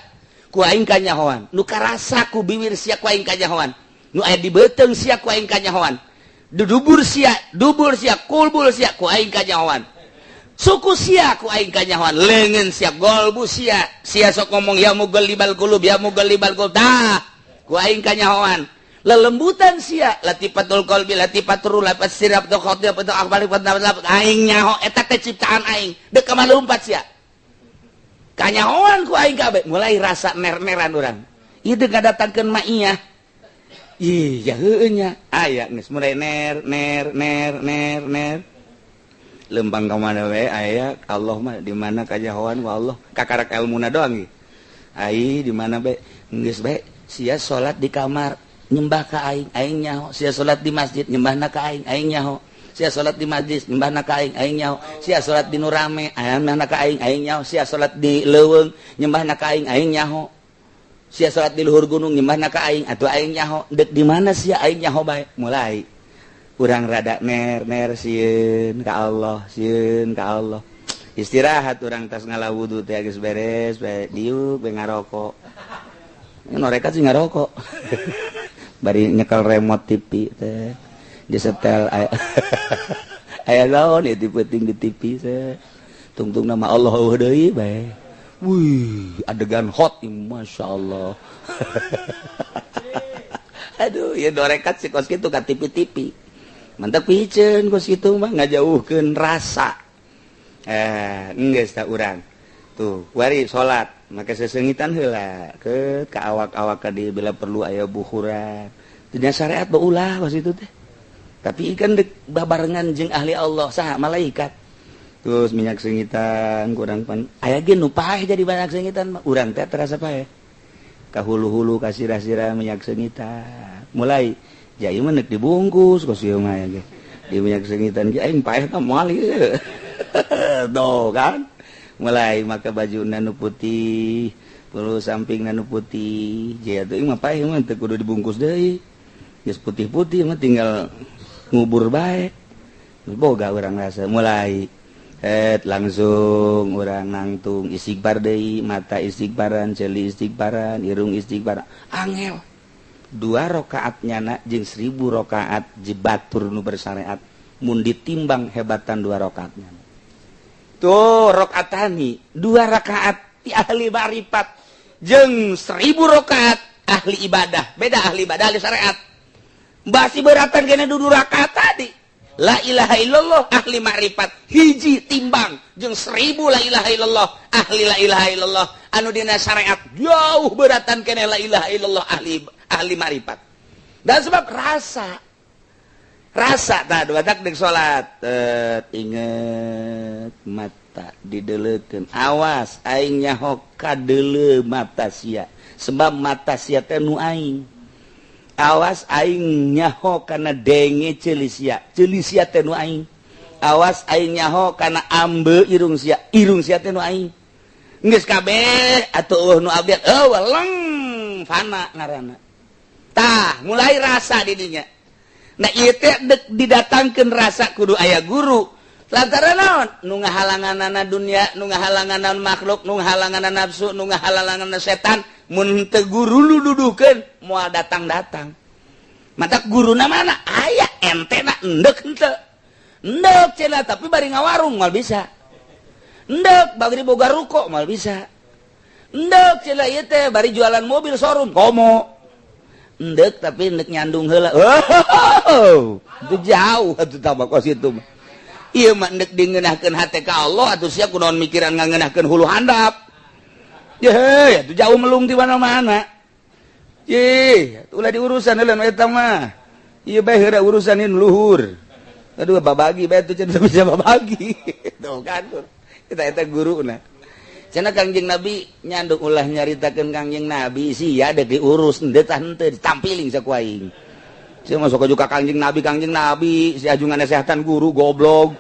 ku aing kanyahoan. Nu karasa ku biwir sia ku aing kanyahoan. Nu aya di beuteung sia ku aing kanyahoan. Dubur sia, dubur sia, kulbul sia ku aing kanyahoan. Suku sia ku aing kanyahoan, leungeun sia, golbu sia. Sia sok ngomong ya mugallibal qulub, ya mugallibal qulub. Tah, ku aing kanyahoan. Lelembutan sia, latifatul qalbi, latifatul ruh, latifatul sirab, khotir, akbal, aing nyaho eta teh ciptaan aing. Deuk ka lumpat sia. Kanyahoan ku aing kabeh, mulai rasa ner-neran urang. Ieu deuk ngadatangkeun maiyah. Iya heueuh nya aya geus mulai ner ner ner ner ner lempang ka mana we aya Allah mah di mana kajahoan ku Allah kakarak elmuna doang ieu ai di mana bae geus bae sia salat di kamar nyembah ka aing aing nyaho sia salat di masjid nyembahna ka aing aing nyaho sia salat di majlis nyembahna ka aing aing nyaho sia salat di nu rame nyembahna ka aing aing nyaho sia salat di leuweung nyembahna ka aing aing nyaho sia salat di luhur gunung nyembahna ka aing atuh aing nyaho deuk di mana sia aing nyaho bae mulai urang rada ner ner sieun ka Allah sieun ka Allah istirahat urang tas ngala wudu teh geus beres bae diuk bae ngarokok norekat sih ngarokok bari nyekel remote TV teh disetel aya aya naon ieu penting di TV teh tungtung nama Allah eueuh deui bae. Wih, adegan hot, masya Allah. Aduh, ya dorekat si kos kitu ka TV-TV. Mantap piceun kos kitu mah ngajauhkeun rasa. Geus tah urang tuh kuari salat make sesengitan heula ke ka awak-awak ka dieu bila perlu aya buhuran. Teu syariat beulah pas itu teh. Tapi ikan dek babarengan jeung ahli Allah saha malaikat. Terus minyak sengitan kurang pan aya ge nu paeh jadi banyak sengitan mah urang teh terasa paeh. Ka hulu-hulu ka sirah-sirah minyak sengitan. Mulai jai mah neuk dibungkus kos ieu mah ge. Di minyak sengitan ge aing paeh mah moal ieu. Tuh kan. Mulai maka baju nu putih, perlu samping nu putih. Jaya teh mah paeh mah teu kudu dibungkus deui. Geus putih-putih mah tinggal ngubur bae. Boga urang rasa mulai langsung urang nangtung istighfar deui, mata istighfaran, ceuli istighfaran, irung istighfar. Angel. 2 rakaat nyana jeung 1000 rakaat jebatur nu bersyariat mun ditimbang hebatan 2 rakaatnya. Tuh rakaatani 2 rakaat ti ahli ma'rifat jeung 1000 rakaat ahli ibadah. Beda ahli ibadah ahli syariat. Basi beratan kena 2 rakaat tadi. La ilaha illallah ahli ma'rifat hiji timbang jeung 1000 la ilaha illallah ahli la ilaha illallah anu dina syariat jauh beratan kena la ilaha illallah ahli ma'rifat. Dan sebab rasa tah dua tak dek salat inget mata didelekeun awas aing nyaho kadeuleu mata sia sebab mata sia teh nu aing. Awas aing nyaho kana denge ceuli sia, ceuli sia teh nu aing. Awas aing nyaho kana ambe irung sia, irung sia teh nu aing. Geus kabeh atuh eueuh nu abdi eueuh leng fana ngaranna. Tah, mulai rasa di dinya. Nah ieu teh deuk didatangkeun rasa kudu aya guru. Lantaran naon? Nu ngahalanganana dunia, nu ngahalanganana makhluk, nu ngahalanganana nafsu, nu ngahalanganana setan. Mun teu guru lu dudukeun moal datang-datang. Matak guruna mana? Aya entena endek henteu. Endek cenah tapi bari ngawarung moal bisa. Endek bari boga ruko moal bisa. Endek cenah ieu teh bari jualan mobil showroom komo. Endek tapi endek nyandung heula. Oh, itu jauh atuh tambah kos itu mah. Ieu mah endek dingeunahkeun hate ka Allah atuh sia kunaon mikiran ngangeunahkeun hulu handap. Ye, itu jauh melung di mana-mana. Ye, ulah diurusan heula eta mah. Ieu bae heula urusan ieu luhur. Aduh babagi bae atuh cenah bisa babagi. Tuh kan. Kita eta guruna. Cenah Kangjeng Nabi nyandung ulah nyaritakeun Kangjeng Nabi sia deuk diurus henteu tah henteu ditampiling saku aing. Sia masuk juga Kangjeng Nabi si ajungan nasehatan guru goblok.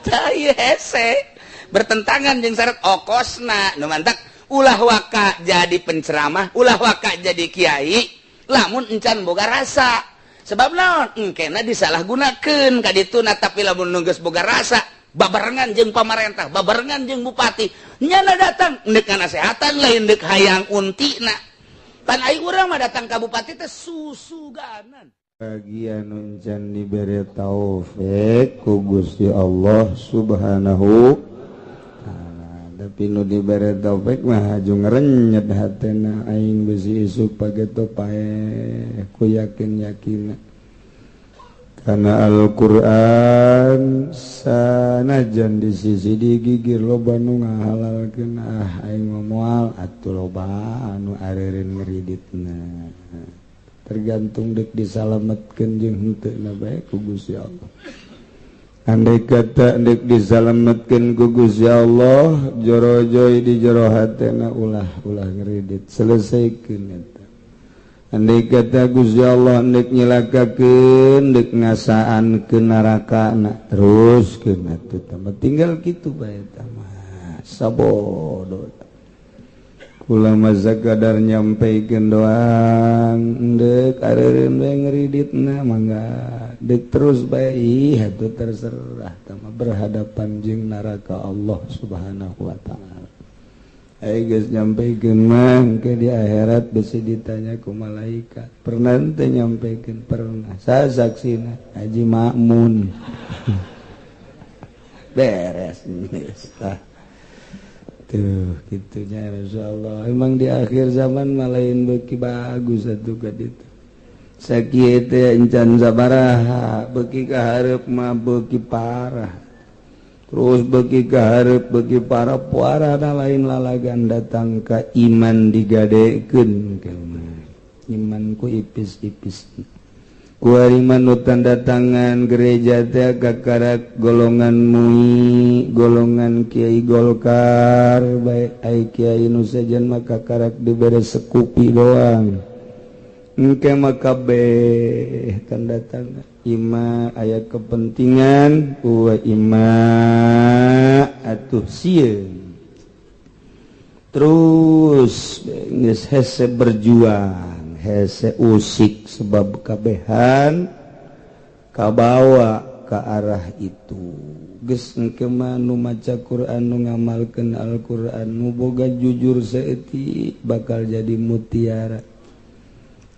Tah ieu hese. Bertentangan jeung syarat okosna nu mantak ulah waka jadi penceramah ulah waka jadi kiai lamun encan boga rasa sebab naon engkena disalahgunakeun ka dituna tapi lamun nu geus boga rasa babarengan jeung pamarentah babarengan jeung bupati nyana datang deuk nasehatan lain deuk hayang untina pan ai urang mah datang ka bupati teh susuganan. Bagian encan dibere taufik ku Gusti Allah Subhanahu. Tapi nu dibere taufik mah haju ngerenyet hatena aing besi isuk pageto paeh ku yakin-yakina. Karena Al-Qur'an sanajan di sisi digigir loba nu ngahalalkeun ah aing mah moal atuh loba anu areureun ngeriditna. Tergantung deuk disalametkeun jeung henteu na bae ku Gusti Allah. Andai kata ndek disalametkeun ku Gusti Allah jorojoy di jero hatena ulah ngredit selesaikeun eta. Andai kata Gusti Allah ndek nyilakakeun ndek ngasaan ke neraka na teruskeun atuh tambah tinggal kitu bae eta mah sabodo. Kula mah sakadar nyampaikeun doang ndek areureun bae ngriditna mangga dek terus bae ih atuh terserah tama berhadapan jeung neraka Allah Subhanahu wa taala. Ai geus nyampaikeun mah engke di akhirat bisi ditanya ku malaikat. Pernah teu nyampaikeun? Pernah. Saha saksina? Haji Makmun. Beres geus tah. Tuh gitunya insyaallah. Emang di akhir zaman malain beuki bagus atuh ka ditu. Sakieu teh encan sabaraha beuki ka hareup mah beuki parah. Terus beuki ka hareup beuki parah puarana lain lalagan datang ka iman digadekeun iman ku ipis-ipis. Kuari mah tanda tangan gereja teh kakarak golongan MUI, golongan Kiai Golkar, baik ai kiai nu sejen mah kakarak dibere sekupi doang. Engke mah kabeh tanda tangan. Ima aya kepentingan, uwa ima atuh sieun. Terus geus hese berjuang. Hese usik sebab kabehan kabawa ke arah itu. Geus engke mah nu maca Quran nu ngamalkeun Al-Quran nu boga jujur saeutik bakal jadi mutiara.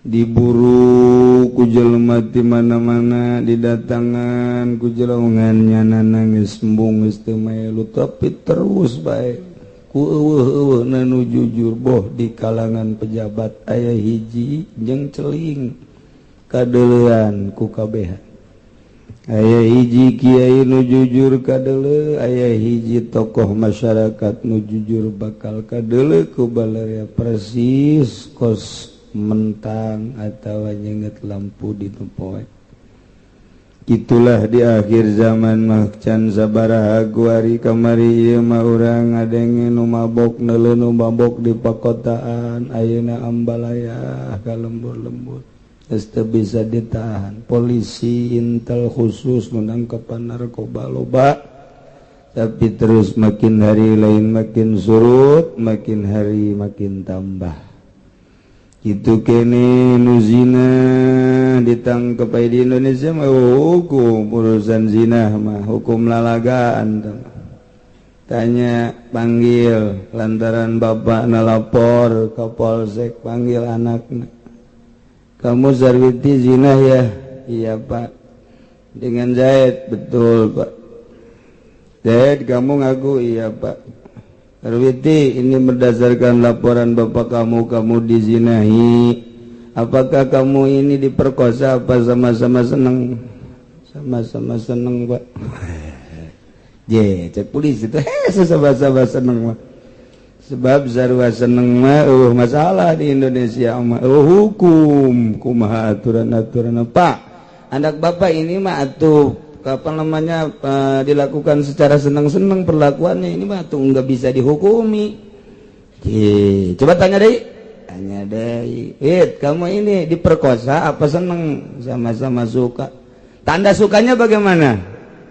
Diburu ku jelema ti mana-mana didatangan ku jelongan nyanana geus embung geus teu maelu tapi terus bae. Ku eueuh-eueuh nu jujur boh di kalangan pejabat aya hiji jeung celing kadeulean ku kabehan. Aya hiji kiai nu jujur kadeuleu, aya hiji tokoh masyarakat nu jujur bakal kadeuleu ku baleria persis kos mentang atawa nyenget lampu di nu poe. Itulah di akhir zaman mah can sabaraha kuari kamari ieu mah urang ngadenge nu mabok neuleuh nu mabok di pakotaan ayeuna ambalaya ka lembur-lembur geus teu bisa ditahan. Polisi intel khusus nu nangkepan narkoba loba tapi terus makin hari lain makin surut, makin hari makin tambah. Itu kene nu zina ditangkep di Indonesia mah hukum urusan zina mah hukum lalagaan. Tanya panggil lantaran bapak nalapor ke polsek panggil anaknya. Kamu Sarwiti zina ya? Iya pak. Dengan Zaid? Betul pak. Zaid kamu ngaku? Iya pak. Sarwiti, ini berdasarkan laporan bapak kamu, kamu dizinahi. Apakah kamu ini diperkosa apa sama-sama seneng? Sama-sama seneng pak. Je, cek polisi itu, sama-sama seneng mah. Sebab sarua seneng mah masalah di Indonesia mah hukum kumaha aturan-aturan pak. Anak bapak ini mah atuh apa namanya dilakukan secara senang-senang perlakuannya ini mah tuh nggak bisa dihukumi. Coba tanya deh, tanya deh. Kamu ini diperkosa apa seneng? Sama-sama suka. Tanda sukanya bagaimana?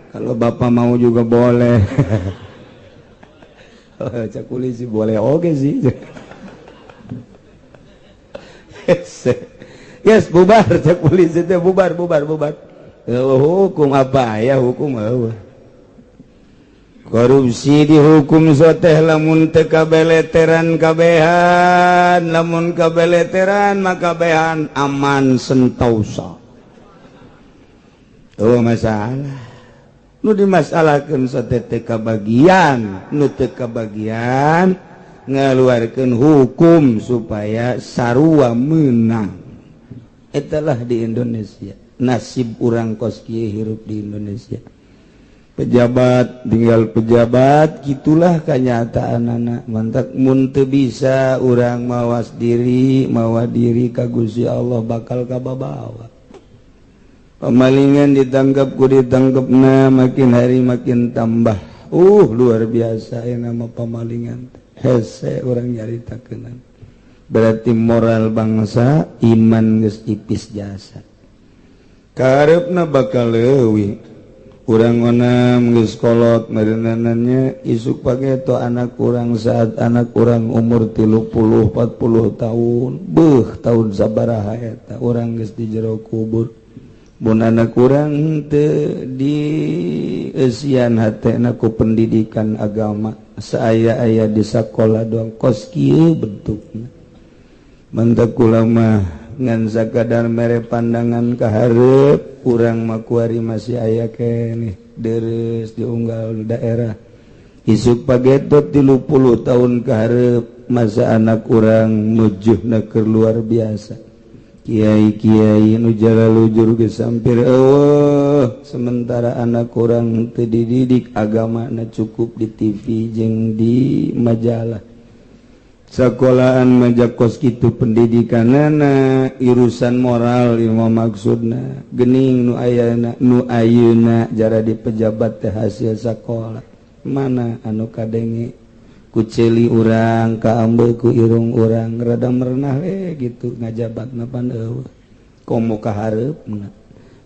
Kalau bapak mau juga boleh. Cak polisi boleh oke sih. Yes, bubar cak polisi teh bubar bubar bubar. Hukum apa ya hukum apa? Korupsi dihukum soteh lamun teu kabeleteran kabehan, lamun kabeleteran maka kabehan aman sentausa. Oh masalah. Nu dimasalahkeun soteh teu kabagian, nu teu kabagian ngaluarkeun hukum supaya sarua menang. Itulah di Indonesia. Nasib urang kos kieu hirup di Indonesia. Pejabat tinggal pejabat, gitulah kenyataan anak. Mantak mun teu bisa urang mawas diri, mawa diri ka Gusti Allah bakal kababawa. Pemalingan ditangkap ku ditangkepna makin hari makin tambah. Luar biasa ya nama pemalingan. Hese urang nyaritakeun. Berarti moral bangsa iman geus ipis jasa. Kareupna bakal leuwih. Urang onam geus kolot merenanannya isuk pageto anak urang saat anak urang umur 30 40 tahun. Beuh tahun sabaraha eta urang geus di jero kubur. Mun anak urang teu di eusian hatena ku pendidikan agama saaya-aya di sakola doang kos kieu bentukna. Mantak ulama ngan sakadar mere pandangan ka hareup urang mah kuari masih aya keneh deres diunggal daerah isuk pagetot 30 tahun ka hareup masa anak urang mujuhna keur luar biasa. Kiai-kiai nu jalalujur geus hampir eueuh, sementara anak kurang teu dididik agamana cukup di TV jeung di majalah. Sekolahan majak kos kitu pendidikanana, urusan moral ieu mah maksudna. Gening nu ayana nu ayeuna jara di pejabat teh hasil sakola. Mana anu kadenge ku ceuli urang, kaambeul ku irung urang, rada merenah we gitu ngajabatna pan eueuh. Komo ka hareupna.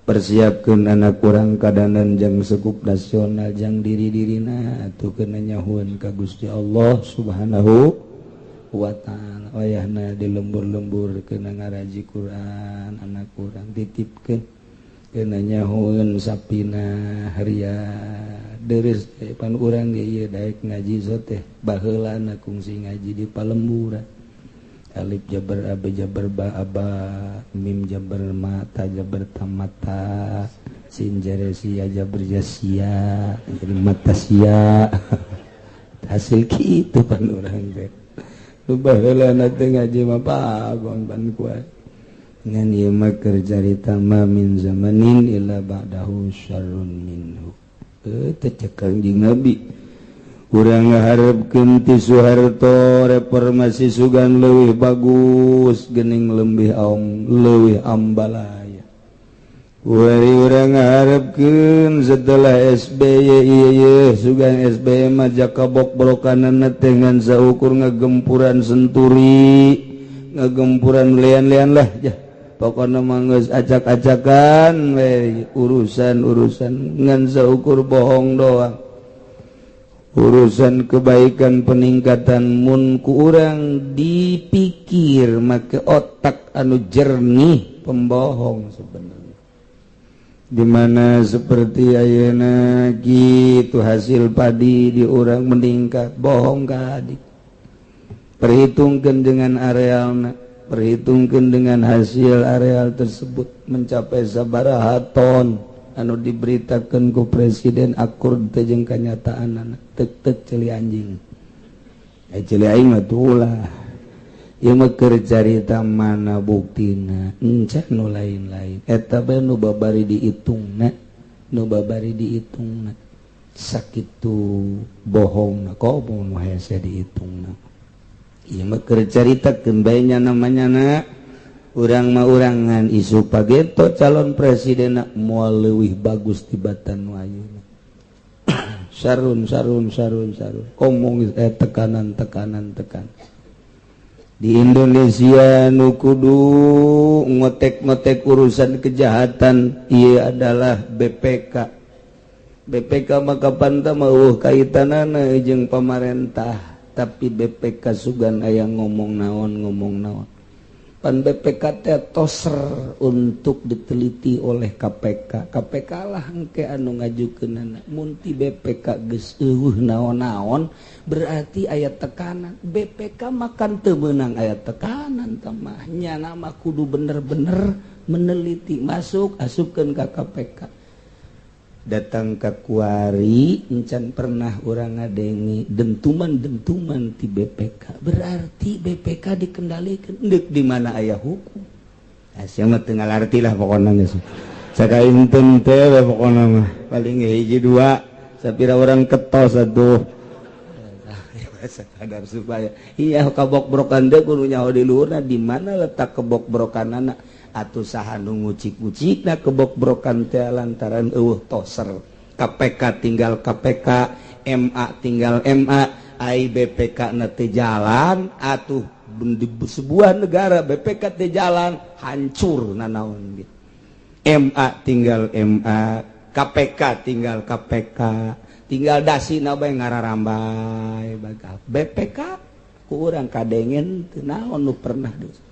Persiapkeun anak urang kadanan jang sekup nasional jang diri-dirina atuh keuna nyahueun ka Gusti Allah Subhanahu wa ta'ala. Wayahna di lembur-lembur kena ngaraji Quran anak urang titipkeun kena nyahueun sapina ria deres teh pan urang ge ieu daek ngaji so teh baheulana kungsi ngaji di palemburan. Alif jabar ab jabar ba aba mim jabar ma ta jabar tamata sin jare sia jabar jasia jadi mata sia hasil kitu pan urang teh. Baheulana teh ngaji mah pagon pan kuat. Ngan ieu mah keur carita ma min zamanin illa ba'dahu syarrun minhu. Teh cek Kangjeng Nabi. Urang ngaharepkeun ti Soeharto reformasi sugan leuwih bagus geuning leuwih aom leuwih ambalaya. Wari urang ngaharepkeun setelah SBY ieu sugan SBY mah jakabok-brokanana teh ngan saukur ngagempuran Senturi, ngagempuran lian-lian lah jah. Pokona mah geus acak-acakan we urusan-urusan ngan saukur bohong doang. Urusan kebaikan peningkatan mun ku urang dipikir make otak anu jernih pembohong sebenarnya. Dimana seperti ayeuna gitu hasil padi di urang meningkat bohong ka adik. Perhitungkeun dengan arealna, perhitungkeun dengan hasil areal tersebut mencapai sabaraha ton anu diberitakeun ku presiden akur teh jeung kanyataanana tek-tek ceuli anjing. Ceuli aing mah tulah. Ieu mah keur carita mana buktina encan nu lain-lain eta bae nu babari diitungna, nu babari diitungna sakitu bohongna komo nu hese diitungna. Ieu mah keur caritakeun bae nya namanya na urang mah urangan isu pageto calon presidenna moal leuwih bagus tibatan nu ayeuna. Sarun sarun sarun sarun komong tekanan tekanan tekan. Di Indonesia nu kudu ngotek-ngotek urusan kejahatan ieu adalah BPK. BPK maka panta mah kaitanana jeung pamarentah, tapi BPK sugan aya ngomong naon. Pan BPK teh toser untuk diteliti oleh KPK. KPK lah engke anu ngajukeunana. Mun ti BPK geus eueuh naon-naon berarti aya tekanan. BPK makan teu meunang aya tekanan tah mah. Nyana mah kudu bener-bener meneliti masuk asupkeun ka KPK. Datang ka kuari encan pernah urang ngadengi dentuman-dentuman ti BPK. Berarti BPK dikendalikan deuk di mana aya hukum. Sia mah teu ngalarti lah pokona geus. Sakainten teh we pokona mah paling hiji dua sapira urang ketos atuh. Sakadar supaya iya kabok-brokan deui kudu nyaho di luhurna di mana letak kebok-brokanana. Atuh saha nu ngucik-ngucikna kebok-brokan teh lantaran eueuh toser. KPK tinggal KPK, MA tinggal MA, ai BPK na teu jalan atuh di sebuah negara BPK teu jalan hancur nanaon ge. MA tinggal MA, KPK tinggal KPK, tinggal dasina bae ngararambai bakal. BPK ku urang kadengen teu naon nu pernah dus.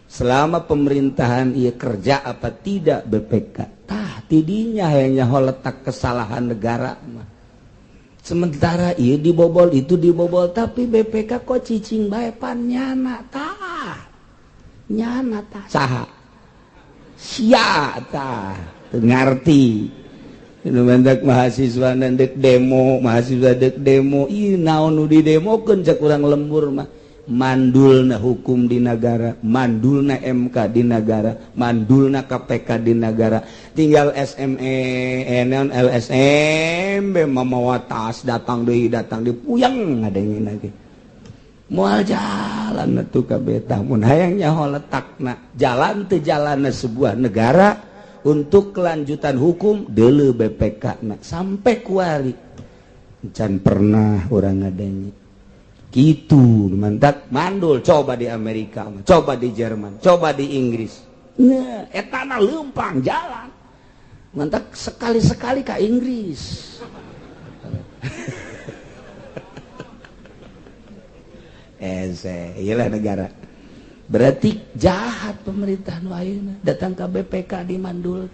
Selama pemerintahan ia kerja apa tidak BPK tah tidinya hayang nyaho letak kesalahan negara mah. Sementara ia dibobol itu dibobol tapi BPK kok cicing bae pan nyana tah. Nyana tah saha sia tah teu ngarti. Nu mendak mahasiswa dek demo, mahasiswa dek demo, ieu naon nu didemokeun cek urang lembur mah. Mandulna hukum di negara, mandulna MK di negara, mandulna KPK di negara. Tinggal SME, LSM, mamawa tas datang deui datang di puyeng ngadengin lagi. Moal jalan atuh kabeh tah mun hayang nyaho letakna jalan teu jalanna sebuah negara untuk kelanjutan hukum deuleu BPK na sampai kuari can pernah urang ngadenge gitu mantak mandul. Coba di Amerika, coba di Jerman, coba di Inggris, nah etana leumpang jalan mantak sekali-sekali ka Inggris. Iyalah negara berarti jahat pemerintah nu ayeuna datang ke BPK di mandul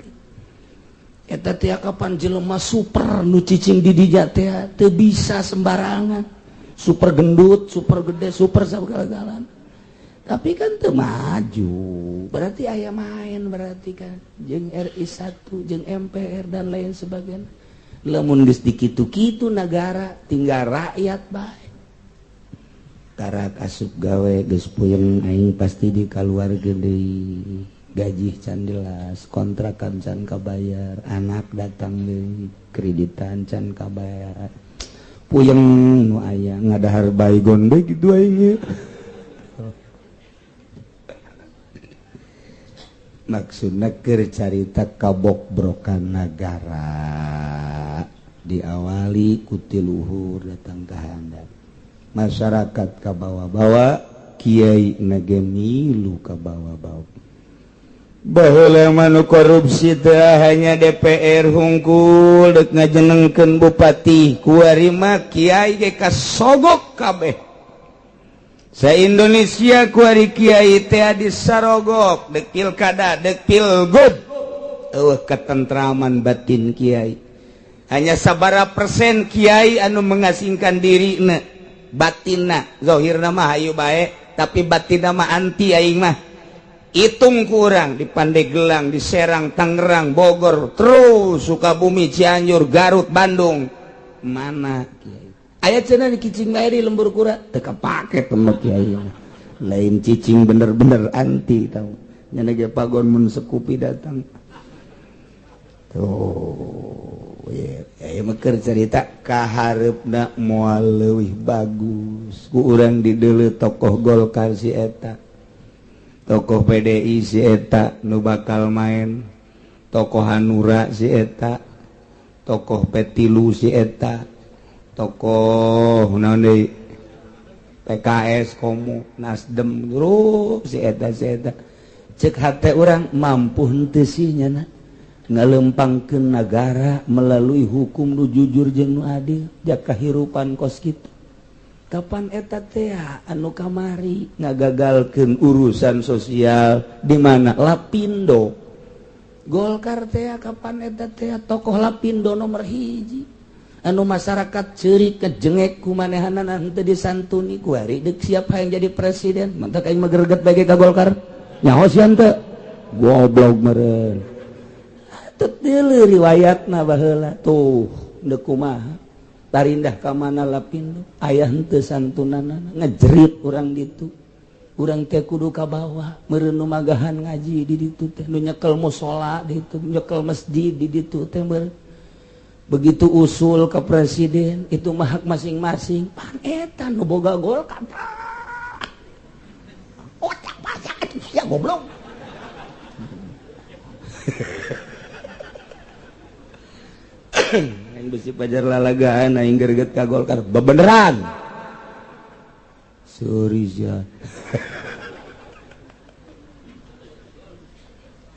eta teh kapan jelema super nu cicing di dinya teh teu bisa sembarangan, super gendut, super gede, super sagala-galana, tapi kan teu maju. Berarti aya main berarti kan jeung RI 1 jeung MPR dan lain sebagainya. Lamun geus dikitu-kitu negara tinggal rakyat bae. Karak asup gawe geus puyeng aing pasti dikaluarkeun deui, gaji can jelas, kontrakan can kabayar, anak datang deui, kreditan can kabayar, puyeng nu aya ngadahar baygon deui kitu aing. Maksudna keur carita kabokbrokan nagara diawali ku ti luhur datang ka handap. Masyarakat kabawa-bawa, kiai nage milu kabawa-bawa. Baheula mah nu korupsi teh hanya DPR hungkul deuk ngajenengkeun bupati, kuari mah kiai ge kasogok kabeh. Sa Indonesia kuari kiai teh disarogok deuk pilkada, deuk pilgub. Eueuh ketentraman batin kiai. Hanya sabara persen kiai anu mengasingkan dirina. Batinna zahirna mah hayu bae tapi batinna mah anti aing mah. Hitung kurang di Pandeglang, di Serang, Tangerang, Bogor, terus Sukabumi, Cianjur, Garut, Bandung. Mana kiai? Aya cenah di cicing bae di lembur kura teu kapake temek kiai. Lain cicing bener-bener anti tau. Nya ge pagon mun sekupi datang. Tuh. Ya meker cerita kahareupna moal leuwih bagus ku urang dideuleu tokoh Golkar si eta, tokoh PDI si eta nu bakal main, tokoh Hanura si eta, tokoh P3 si eta, tokoh naon deui PKS komo Nasdem terus si eta si eta. Cek hate urang mampu henteu sih nyana ngalempangkeun nagara melalui hukum nu jujur jeung nu adil jaka kahirupan kos kitu. Kapan eta teh anu kamari ngagagalkeun urusan sosial di mana Lapindo Golkar teh kapan eta teh tokoh Lapindo nomor 1 anu masyarakat ceurik kejengek ku manehanana henteu disantuni ku ari deuk siap hayang jadi presiden mantak aing mah greget bae ka Golkar nyaho sia henteu goblok meureun. Teu riwayatna baheula tuh deuk kumaha tarindah ka mana Lapindo aya henteu santunanana ngejerit urang ditu urang teh kudu ka bawah meureun nu magahan ngaji di ditu teh nu nyekel musala di ditu nyekel masjid di ditu teh meureun. Begitu usul ke presiden itu mah hak masing-masing pan eta nu boga Golkar otak pasak atuh sia goblok. Aing besi pajar lalagaan aing greget ka Golkar bebeneran. Sorry sia.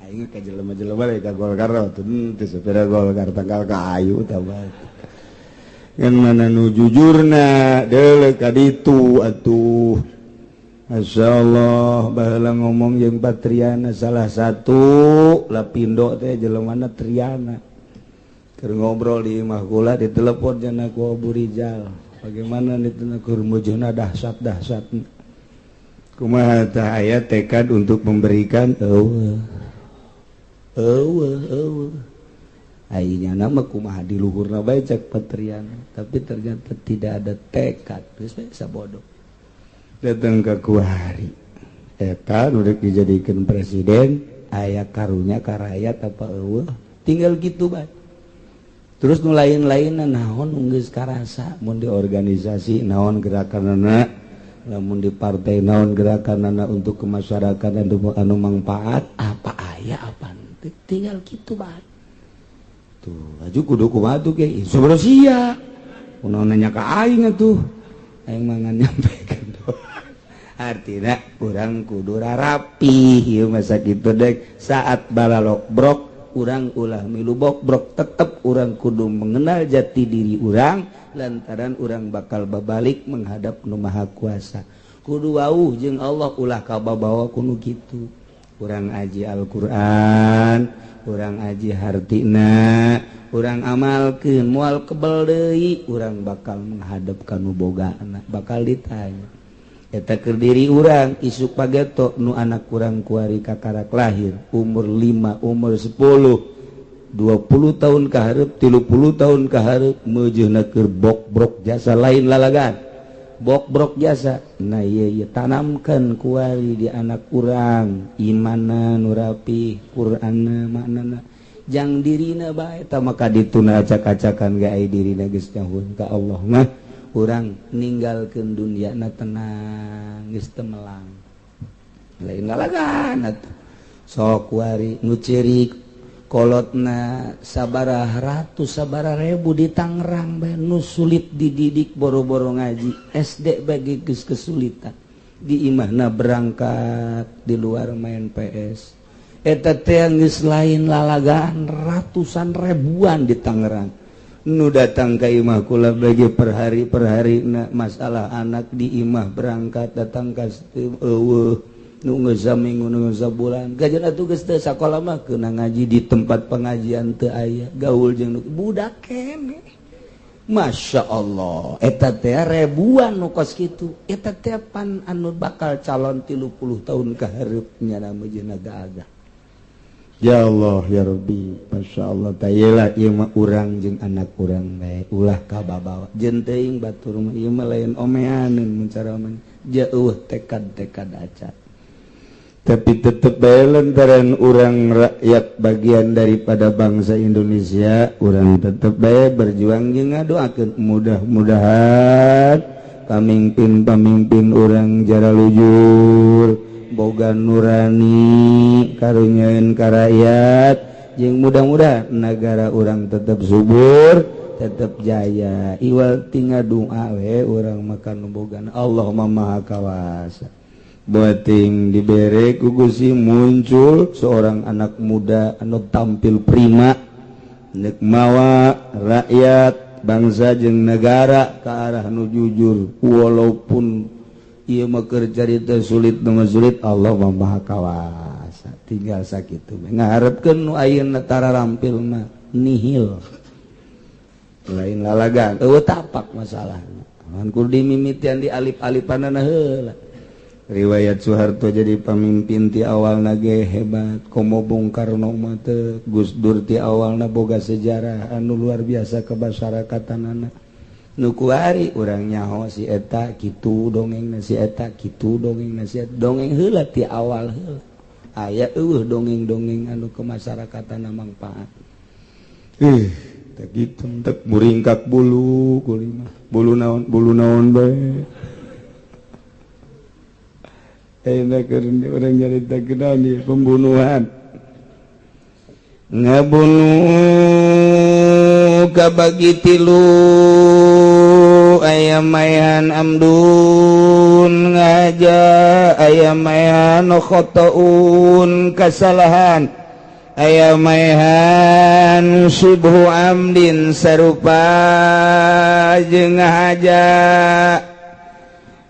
Aing ka jelema-jelema ka Golkar teu teu Golkar tanggal ka ayu tah bae. Ngan mana nu jujurna deuleu ka ditu atuh. Masyaallah baheula ngomong jeung Patriana salah satu Lapindo teh jelemana Triana. Keur ngobrol di imah kula ditelepon cenah ku Abu Rizal. Bagaimana dituna keur mujuna dahsyat-dahsyat. Kumaha tah aya tekad untuk memberikan eueuh. Eueuh eueuh. Ayeuna mah kumaha di luhurna bae cek Patriana, tapi ternyata tidak ada tekad. Geus bae sabodoh. Datang ke kuari eta nu rek dijadikeun presiden aya karunya ka rakyat apa eueuh, tinggal gitu bae. Terus nu lain-lainna naon geus karasa, mun di organisasi naon gerakanana, lamun di partai naon gerakanana untuk kemasyarakatan anu mangfaat apa aya apa henteu, tinggal gitu bae. Tuh aju kudu kumaha tuh ge sabaraha sia kunaon nanya ka aing atuh, aing mah ngan nyampekeun. Artina urang kudu rapi ieu masa kitu dek saat balalok brok urang ulah milu bokbrok, tetep urang kudu mengenal jati diri urang lantaran urang bakal babalik menghadap Nu Maha Kuasa. Kudu wauh jeung Allah, ulah kababawa kudu kitu. Urang aji Al-Qur'an, urang aji hartina, urang amalkeun, moal kebel deui urang bakal menghadap ka nu bogana, bakal ditanya. Eta keur diri urang isuk pageto nu anak kurang kuari kakarak lahir umur 5, umur 10, 20 tahun kahareup, 30 tahun kahareup meujeuhna keur bokbrok jasa lain lalagan. Bokbrok jasa. Nah ieu ieu tanamkan kuari di anak urang imanna nu rapi, Qur'anna maknana jang dirina bae eta maka dituna acak-acakan ge ai dirina geus nyahun ka Allah mah. Urang ninggalkeun dunyana tenang geus teu melang lain lalagan atuh. Sok kuari nu ceurik kolotna sabaraha ratus sabaraha ribu di Tangerang bae nu sulit dididik boro-boro ngaji SD bagi geus kesulitan di imahna berangkat di luar main PS eta teh geus lain lalagan ratusan ribuan di Tangerang nu datang ke imah kula bagi per hari na masalah anak di imah berangkat datang ka eueuh nu geus saminggu nu geus sabulan gajan atuh geus teu sakola mah keuna ngaji di tempat pengajian teu aya gaul jeung budak keneh. Masya Allah eta teh ribuan nu kos kitu eta teh pan anu bakal calon 30 tahun ka hareup nyana meujeuhna gagah. Ya Allah ya Rabbi, Masya Allah tayelah ieu mah urang jeung anak urang bae ulah kababawa jeung teuing batur mah ieu mah lain omeaneun mun cara mah jauh tekad-tekad acan. Tapi tetep bae lantaran urang rakyat bagian daripada bangsa Indonesia, urang tetep bae berjuang jeung ngadoakeun mudah-mudahan pamimpin-pamimpin urang jara lujur boga nurani karunyaeun ka rakyat jeung mudah-mudahan negara urang tetap subur tetap jaya. Iwal tinggal doa we urang makan boga Allah Maha Kawasa. Bating dibere ku Gusti muncul seorang anak muda anu tampil prima nek mawa rakyat bangsa jeung negara ke arah nu jujur walaupun ieu mah keur carita sulit nu sulit Allah Maha Kawasa. Tinggal sakitu ngaharepkeun nu ayeuna tara rampil mah nihil lain lalagan eueuh tapak masalahna mun kudu dimimitian di alip-alipanana heula. Riwayat Soeharto jadi pamimpin ti awalna ge hebat komo Bung Karno mah teu Gus Dur ti awalna boga sejarah anu luar biasa kemasyrakatanana. Nu kuari urang nyaho si eta kitu dongeng si eta kitu dongeng si eta dongeng heula ti awal heula aya eueuh dongeng-dongeng anu kemasyarakatan mangfaat. Teh kitu teh muringkak bulu kulima bulu naon bae. Ayeuna keur urang nyarita kunaon ieu pembunuhan ngabunuh kabagi tilu aya mayan amdun ngaja aya mayan khotoun kasalahan aya mayan subhu amdin sarupa jeung ngaja.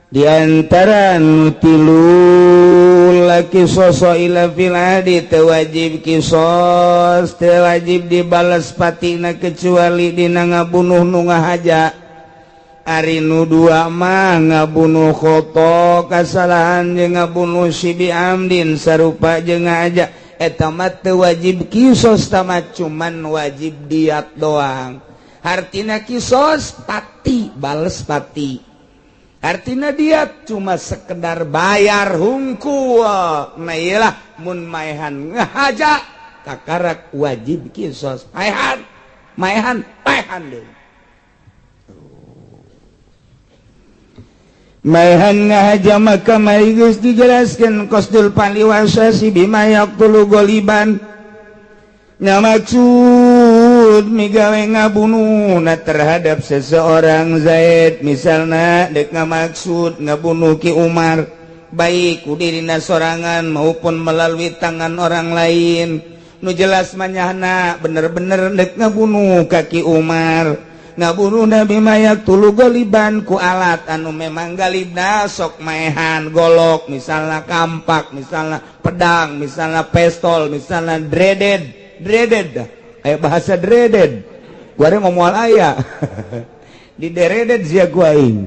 Di antara nu tilu laki sosok ila fil adi teu wajib kisos teu wajib dibales patina kecuali dina ngabunuh nu ngahaja. Ari nu dua mah ngabunuh khoto kasalahan jeung ngabunuh sibi amdin sarupa jeung ngahaja eta mah teu wajib kisos tamat cuman wajib diat doang. Hartina kisos pati bales pati. Artinya dia cuma sekedar bayar hungkul. Nah iyalah mun maehan ngahaja kakarak wajib kisos. Maehan, maehan, maehan deui. Maehan ngahaja maka mari geus dijelaskeun qasdul paliwasasi bima yaqtulu goliban. Nya maksud migawe ngabunuhna terhadap seseorang Zaid misalna dek ngamaksud ngabunuh Ki Umar baik ku dirina sorangan maupun melalui tangan orang lain nu jelas manyahna bener-bener dek ngabunuh ka Ki Umar ngabunuh Nabi mayak tulu goliban ku alat anu memang galibna sok maehan golok misalna kampak misalna pedang misalna pistol misalna dreaded dreaded aya bahasa dreaded gua re moal aya di dreaded sia gua aing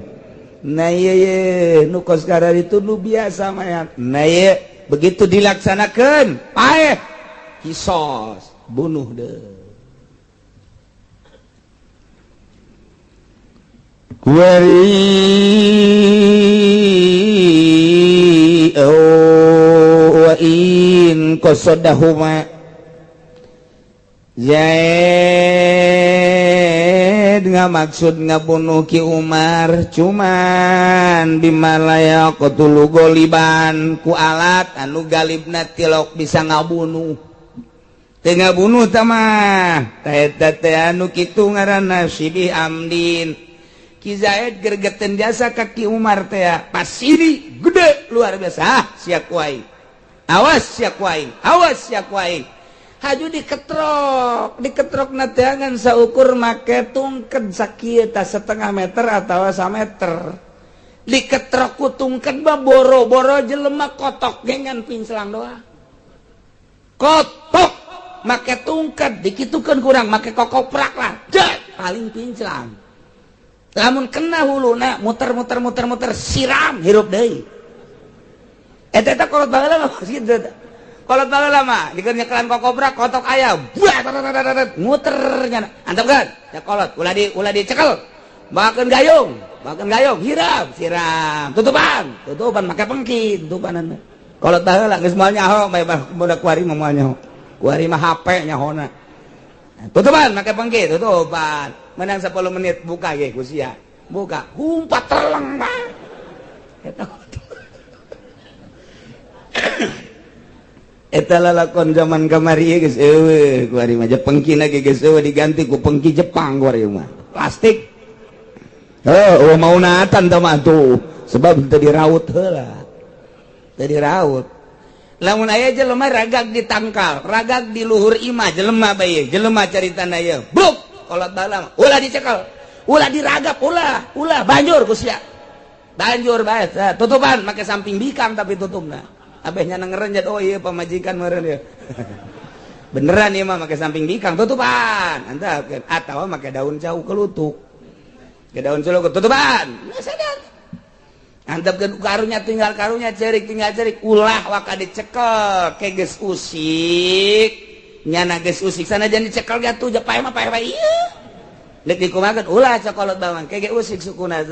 nah ieu ye nu kos itu nu biasa mah nah ieu begitu dilaksanakeun paeh kisos bunuh deh kuari wa in qasadahuma Zaid nggak maksud ngabunuh Ki Umar cuman bimalaya qatulu goliban ku alat anu galibna tilok bisa ngabunuh teu ngabunuh tah mah eta teh anu kitu ngaranna sibih amdin. Ki Zaid gergeten jasa ka Ki Umar teh pas sini gede luar biasa ah sia ku aing awas sia ku aing awas sia ku aing haju diketrok diketrok nateangan saukur make tungked sakieu tah setengah meter atawa sameter diketrok ku tungked mah boro-boro jelema kotok gengan pinclang doang kotok make tungked dikitukeun kurang make kokoprak lah jet paling pinclang lamun kena huluna muter-muter muter-muter siram hirup deui eta eta kolot baheula mah kitu kolot baheula mah dikeun nyekelan kokoprak kotok aya buah muter nyana antep kan ya kolot ulah dicekel bakeun gayung hiram siram tutupan tutupan make pengki tutupanan kolot baheula geus moal nyaho bae budak kuari mah moal nyaho kuari mah HP nyahona tutupan make pengki tutupan menang 10 menit buka ge ku sia buka humpat terleng mah eta eta lalakon zaman kamari geus eueuh kuari mah pengkina ge geus eueuh diganti ku pengki Jepang kuari mah plastik heuh mau natan tah mah tuh sebab teu diraut heula teu diraut lamun aya jelema ragag di tangkal ragag di luhur imah jelema bae jelema caritana ieu bruk kolot balam ulah dicekel ulah diragap ulah ulah banjur ku sia banjur bae tutupan make samping bikang tapi tutupna abehnya ngerenjet oh iya pamajikan meureun ieu beneran ieu mah make samping bikang tutupan antapkeun atawa make daun jauh kelutuk ke daun jauh tutupan nah sadar antapkeun karunya tinggal karunya cerik tinggal cerik ulah waka dicekel ke geus usik nyana geus usik sanajan dicekel ge atuh paeh mah paeh bae ieu deuk dikumakeun ulah cokolot bawang ke ge usik sukuna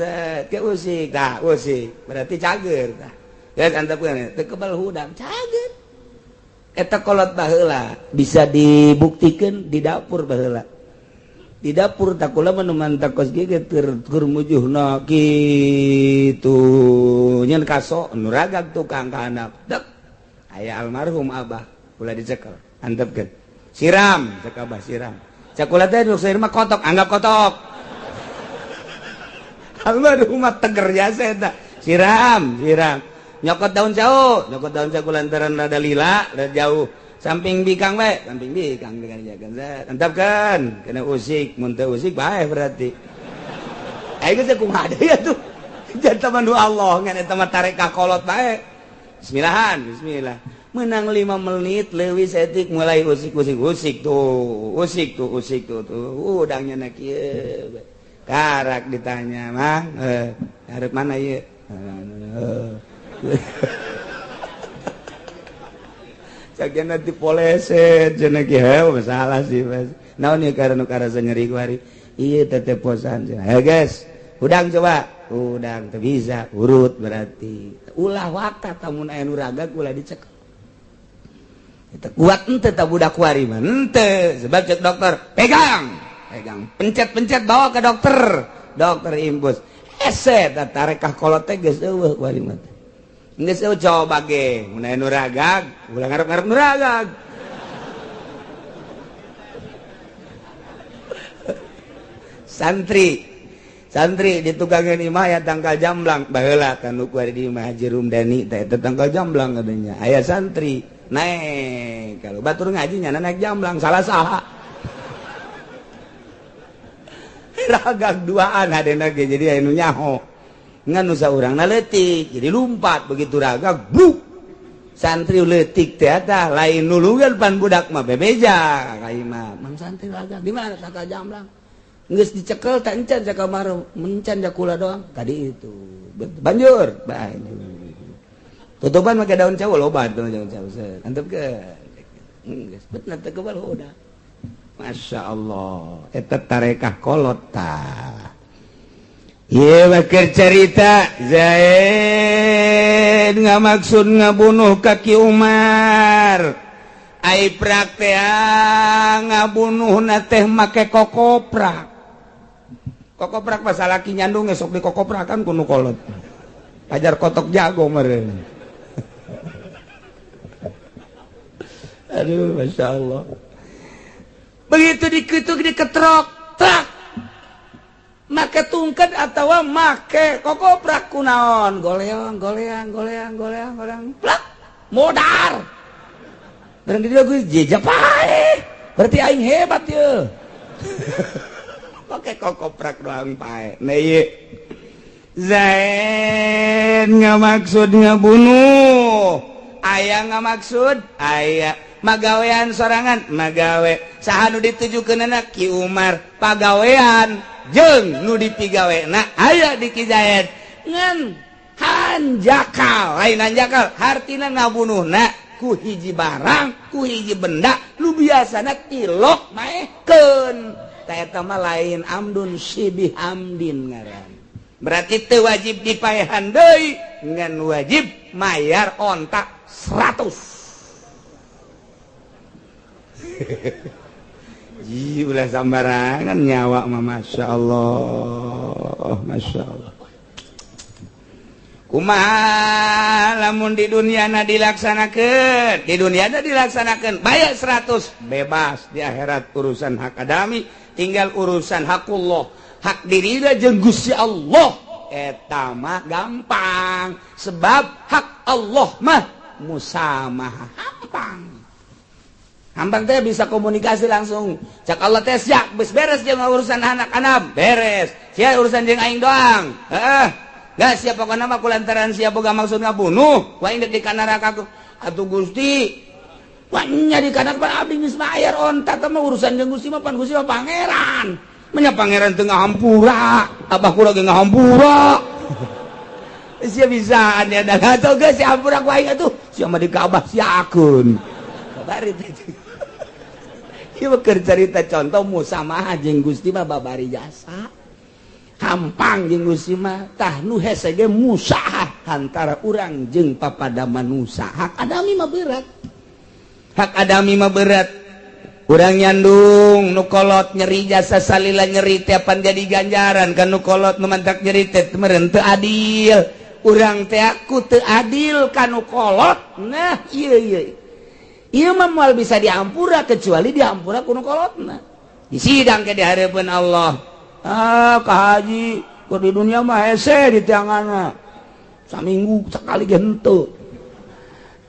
ke usik tah usik berarti cager tah geus antepkeun teu kebal hudang cager eta kolot baheula bisa dibuktikan di dapur baheula di dapur tak kula mah nu mantak kos ge keur mujuhna kitu nyen kaso nu ragag tukang ka handap dek aya almarhum abah ulah dicekel antepkeun siram cek abah siram cek kula teh nu seueur mah kotok anggap kotok almarhum mah teger jasa eta siram siram nyokot daun jauh nyokot daun jauh lantaran rada lila rada jauh samping bikang bae samping bikang dikerjakeun antepkeun kena usik mun teu usik bae berarti aing geus kumaha deui atuh jantan mandu Allah ngan eta mah tarek ka kolot bae bismillahan bismillah menang 5 menit leuwih setik mulai usik usik usik tuh usik tuh usik tuh tuh udangnya na kieu karak ditanya mah hareup mana ieu cagena dipoleset cenah ki heuh masalah sih naon ieu karena nu karasa nyeri ku hari ieu teh posan cenah heuh geus hudang coba Udang teu bisa urut berarti. Ulah waka tamun aya nu ragag ulah dicek. Eta kuat henteu ta budak kuari mah? Henteu, sebab cek dokter, pegang. Pegang, pencet-pencet bawa ke dokter. Dokter impus. Hese ta tarekah kolot teh geus eueuh kuari mah. Geus eueuh coba ge, mun aya nu ragag, ulah ngarep-ngarep nu ragag. Santri santri di tukangan imah ya tangkal jamblang baheula kan nu kuari di imah Haji Rumdani teh eta tangkal jamblang katanya aya santri naik kalau batur ngaji nyana naik jamblang salah salah ragag duaan hadena ge jadi aya nu nyaho ngan nu saurangna leutik jadi lumpat begitu ragag bruk santri leutik teh eta lain nulungan pan budak mah bebeja ka imah mang santri ragag di mana tangkal jamblang geus dicekel tak encan ja kamar mencan ja kula doang tadi itu banjur banjur tutupan make daun cau loba tuh daun cau set antep ke geus bener teu kebal udah Masya Allah eta tarekah kolot tah ieu keur carita Zaid ngamaksud ngabunuh ka Ki Umar ai praktea ngabunuhna teh make kokoprak. Kokoprak pas salaki nyandung esok di kokoprakan kuno kolot. Pajar kotok jago meureun. Aduh, Masya Allah. Begitu diketuk diketrok, trak. Make tungket atawa make kokoprak kunaon, goleang goleang goleang goleang goleang, plak, modar. Barang di dieu jejak pae. Berarti aing hebat ye. Pakai kokoprak doang pae. Nah ieu Zaid ngamaksud ngabunuh. Aya ngamaksud, aya magawean sorangan, magawe. Saha nu ditujukeunana Ki Umar, pagawean jeung nu dipigawena aya di Ki Zaid. Ngan hanjakal, lain hanjakal, hartina ngabunuhna ku hiji barang, ku hiji benda, lu biasana tilok maehkeun. Eta mah lain amdun sibih amdin ngaran. Berarti teu wajib dipaehan deui, ngan wajib mayar onta 100. Ji ulah sambarangan nyawa mah Masya Allah, Masya Allah. Kumaha lamun di dunia na dilaksanakeun, di dunia na dilaksanakeun bayar 100 bebas di akhirat urusan hak adami tinggal urusan hakullah, hak dirina jeung Gusti Allah eta mah gampang sebab hak Allah mah musamah hampang. Hampang teh bisa komunikasi langsung. Cak Allah teh siap geus beres jeung urusan anak-anak, beres. Sia urusan jeung aing doang. Heeh. Gak siap pokokna mah kulantaran siap boga maksud ngabunuh, ku aing deuk di neraka ku. Atuh Gusti, wanya di kanak pan abdi geus mayar onta teh mah urusan jeung Gusti mah pan Gusti mah pangeran. Menya pangeran teu ngahampura, abah kula ge ngahampura. Sia bisaan ya dah atuh geus hampura ku aing atuh, sia mah di ka abah siakeun. Babari teh. Ieu keur carita contoh musamaha jeung Gusti mah babari jasa. Hampang jeung Gusti mah tah nu hese ge musahah antara urang jeung papada manusa. Hak adami mah berat. Hak adami mah berat. Urang nyandung nu kolot nyeri jasa salila nyeri teh pan jadi ganjaran kan nu kolot nu mantak nyeri teh meureun teu adil. Urang teh aku teu adil ka nu kolot. Nah ieu ieu. Ieu mah moal bisa diampura kecuali diampura ku nu kolotna. Di sidang ke di hareupeun Allah. Ah, Ka Haji, keur di dunia mah hese di tianganna. Saminggu sekali ge henteu.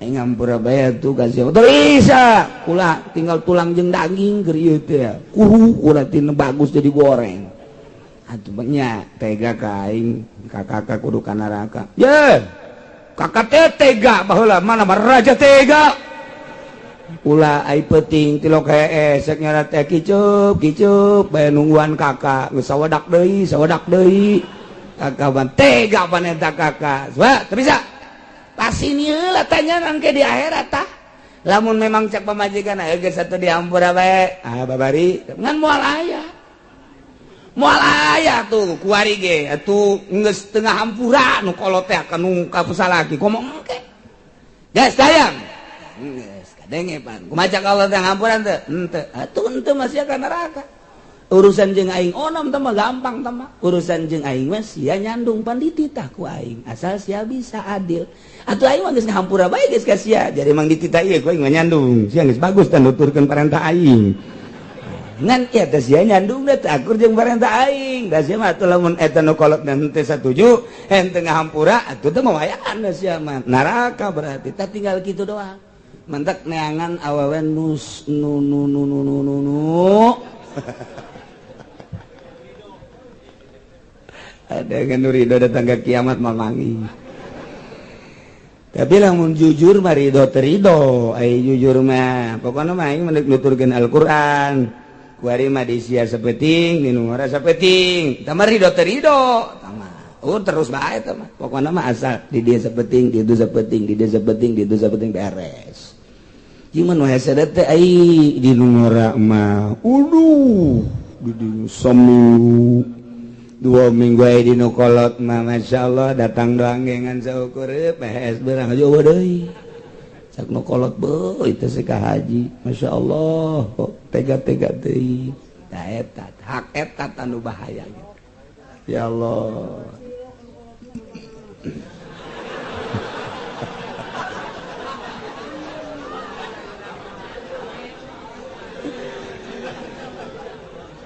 Aing ngampura bae atuh ka sia. Teu bisa. Kula tinggal tulang jeung daging keur ieu teh. Kuru kula tina bagus jadi goreng. Atuh nya tega ka aing, ka kakak kudu ka neraka. Ye. Kakak teh tega baheula mana mah raja tega. Ulah ai peuting tilok hees sek nyarat teh kicup kicup bae nungguan kakak geus sawedak deui kakak ban tega pan eta kakak wah teu bisa pasini heula tanya nangke di akhirat tah lamun memang cek pamajikan aya geus satu diampura bae ah babari ngan moal aya Moal aya tuh kuari ge atuh geus tengah hampura nu kolot teh nu kapusalaki komo engke. Geus sayang. Geus kadenge pan. Kumaha cak Allah teh hampuran teu? Henteu. Atuh henteu masih ka neraka. Urusan jeung aing onom teh mah gampang teh mah. Urusan jeung aing mah sia nyandung pan dititah ku aing asal sia bisa adil. Atuh aing mah geus ngahampura bae geus ka sia. Jadi emang dititah ieu ku aing mah nyandung. Sia geus bagus teh nuturkeun parentah aing. Ngan ieu teh sia nyandung teh akur jeung parentah aing. Da sia mah atuh lamun eta nu kolot dan henteu satuju, henteu ngahampura atuh teh mah wayaan sia mah. Neraka berarti tah tinggal kitu doang. Mentek neangan awewe nus nu nu nu nu nu nu. Ada yang ridho datang ke kiamat mamangi. Tapi lamun jujur mah ridho terido, ai jujur mah pokona mah aing mendek nuturkeun Al-Qur'an. Kuari mah di sia sapeting, di nu ora sapeting. Tah mah ridho terido, tah mah. Oh terus bae tah mah. Pokona mah asal di dia sapeting, di itu sapeting, di dia sapeting, di itu sapeting beres. Cuman nu hese teh ai di nu ora mah. Uduh, di dieu semu. 2 minggu aja di nukolot mah Masya Allah datang doang gengan saukur PS berang aja deui cak nukolot beuh itu sih ka haji Masya Allah kok tega-tega deui tah eta hak eta anu bahaya gitu. Ya Allah.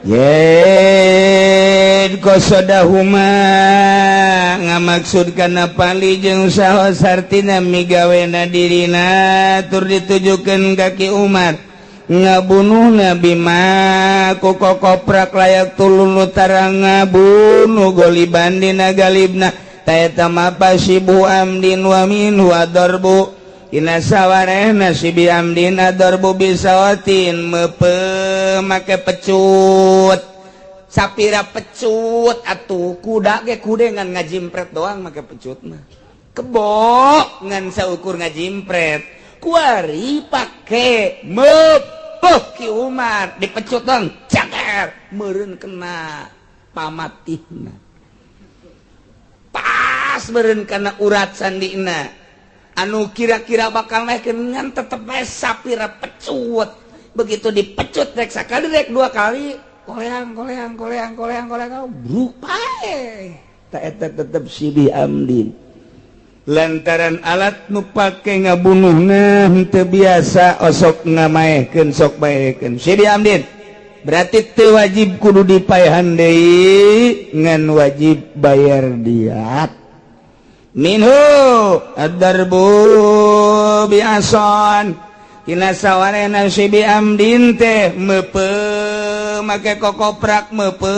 Yen qasodahuma ngamaksud kana pali jeung saha sartina migawena dirina tur ditujukeun ka Ki Umar ngabunuhna bima ku kokoprak layak tulun tara ngabunuh goliban dina galibna ta eta mah pasibu amdin wa minhu adarbu dina sawarehna sibi amdin adarbu bisawatin meupe make pecut sapira pecut atuh kuda ge kude ngan ngajimpret doang make pecut mah kebo ngan saukur ngajimpret kuari pake meupuh Ki Umar dipecut doang caker meureun kena pamatihna pas meureun kana urat sandina anu kira-kira bakal naik ngan tetep bae sapira pecut begitu dipecut rek sakali rek 2 kali koleang koleang koleang koleang koleang bruk pae ta eta tetep sibi amdin lantaran alat nu pake ngabunuhna henteu biasa osok ngamaehkeun sok baekeun sibi amdin berarti teu wajib kudu dipaehan deui ngan wajib bayar diat minhu ad-darbu bi'ason tina sawarena sibi amdin teh meupe make kokoprak meupe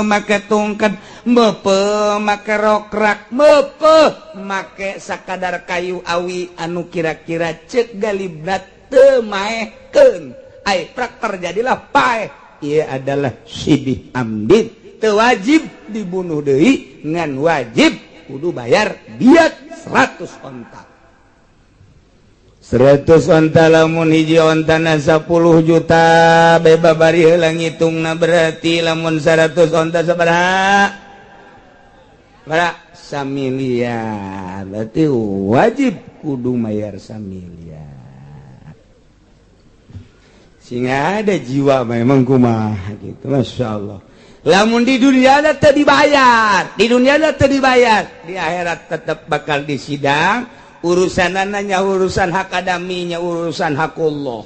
make tungket meupe make rokrak meupe make sakadar kayu awi anu kira-kira ceuk galibna teu maehkeun ai prak terjadilah paeh ieu adalah sibi amdin teu wajib dibunuh deui ngan wajib kudu bayar diat 100 onta. 100 onta lamun hiji ontana 10 juta beba bari heula ngitungna berarti lamun 100 onta sabaraha? Bara samiliar. Berarti wajib kudu bayar samiliar. Sehingga ada jiwa memang kumaha gitu, Masya Allah. Lamun di dunia ada teu dibayar, di dunia ada teu dibayar, di akhirat tetap bakal disidang. Urusanana urusan hak adaminya, urusan hak Allah.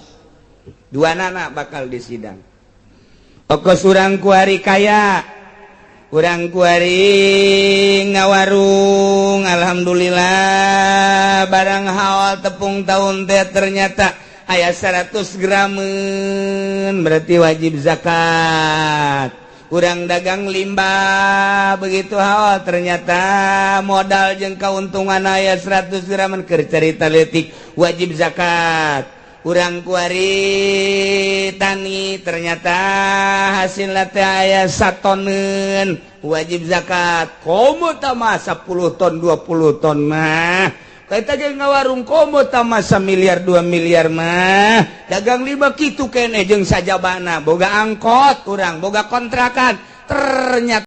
Dua nana bakal disidang. Okos urang kuari kaya, urang kuari ngawarung, alhamdulillah barang haul tepung tahun teh ternyata aya 100 gramen, berarti wajib zakat. Kurang dagang limbah begitu hawa ternyata modal jeung kauntungan aya 100 gramen keur carita leutik wajib zakat. Urang kuari tani ternyata hasilna teh aya 1 toneun wajib zakat. Komo tah 10 ton 20 ton mah kita ge ngawarung komo tah 1 miliar 2 miliar mah dagang limbah kitu keneh jeung sajabana boga angkot urang boga kontrakan Ternyata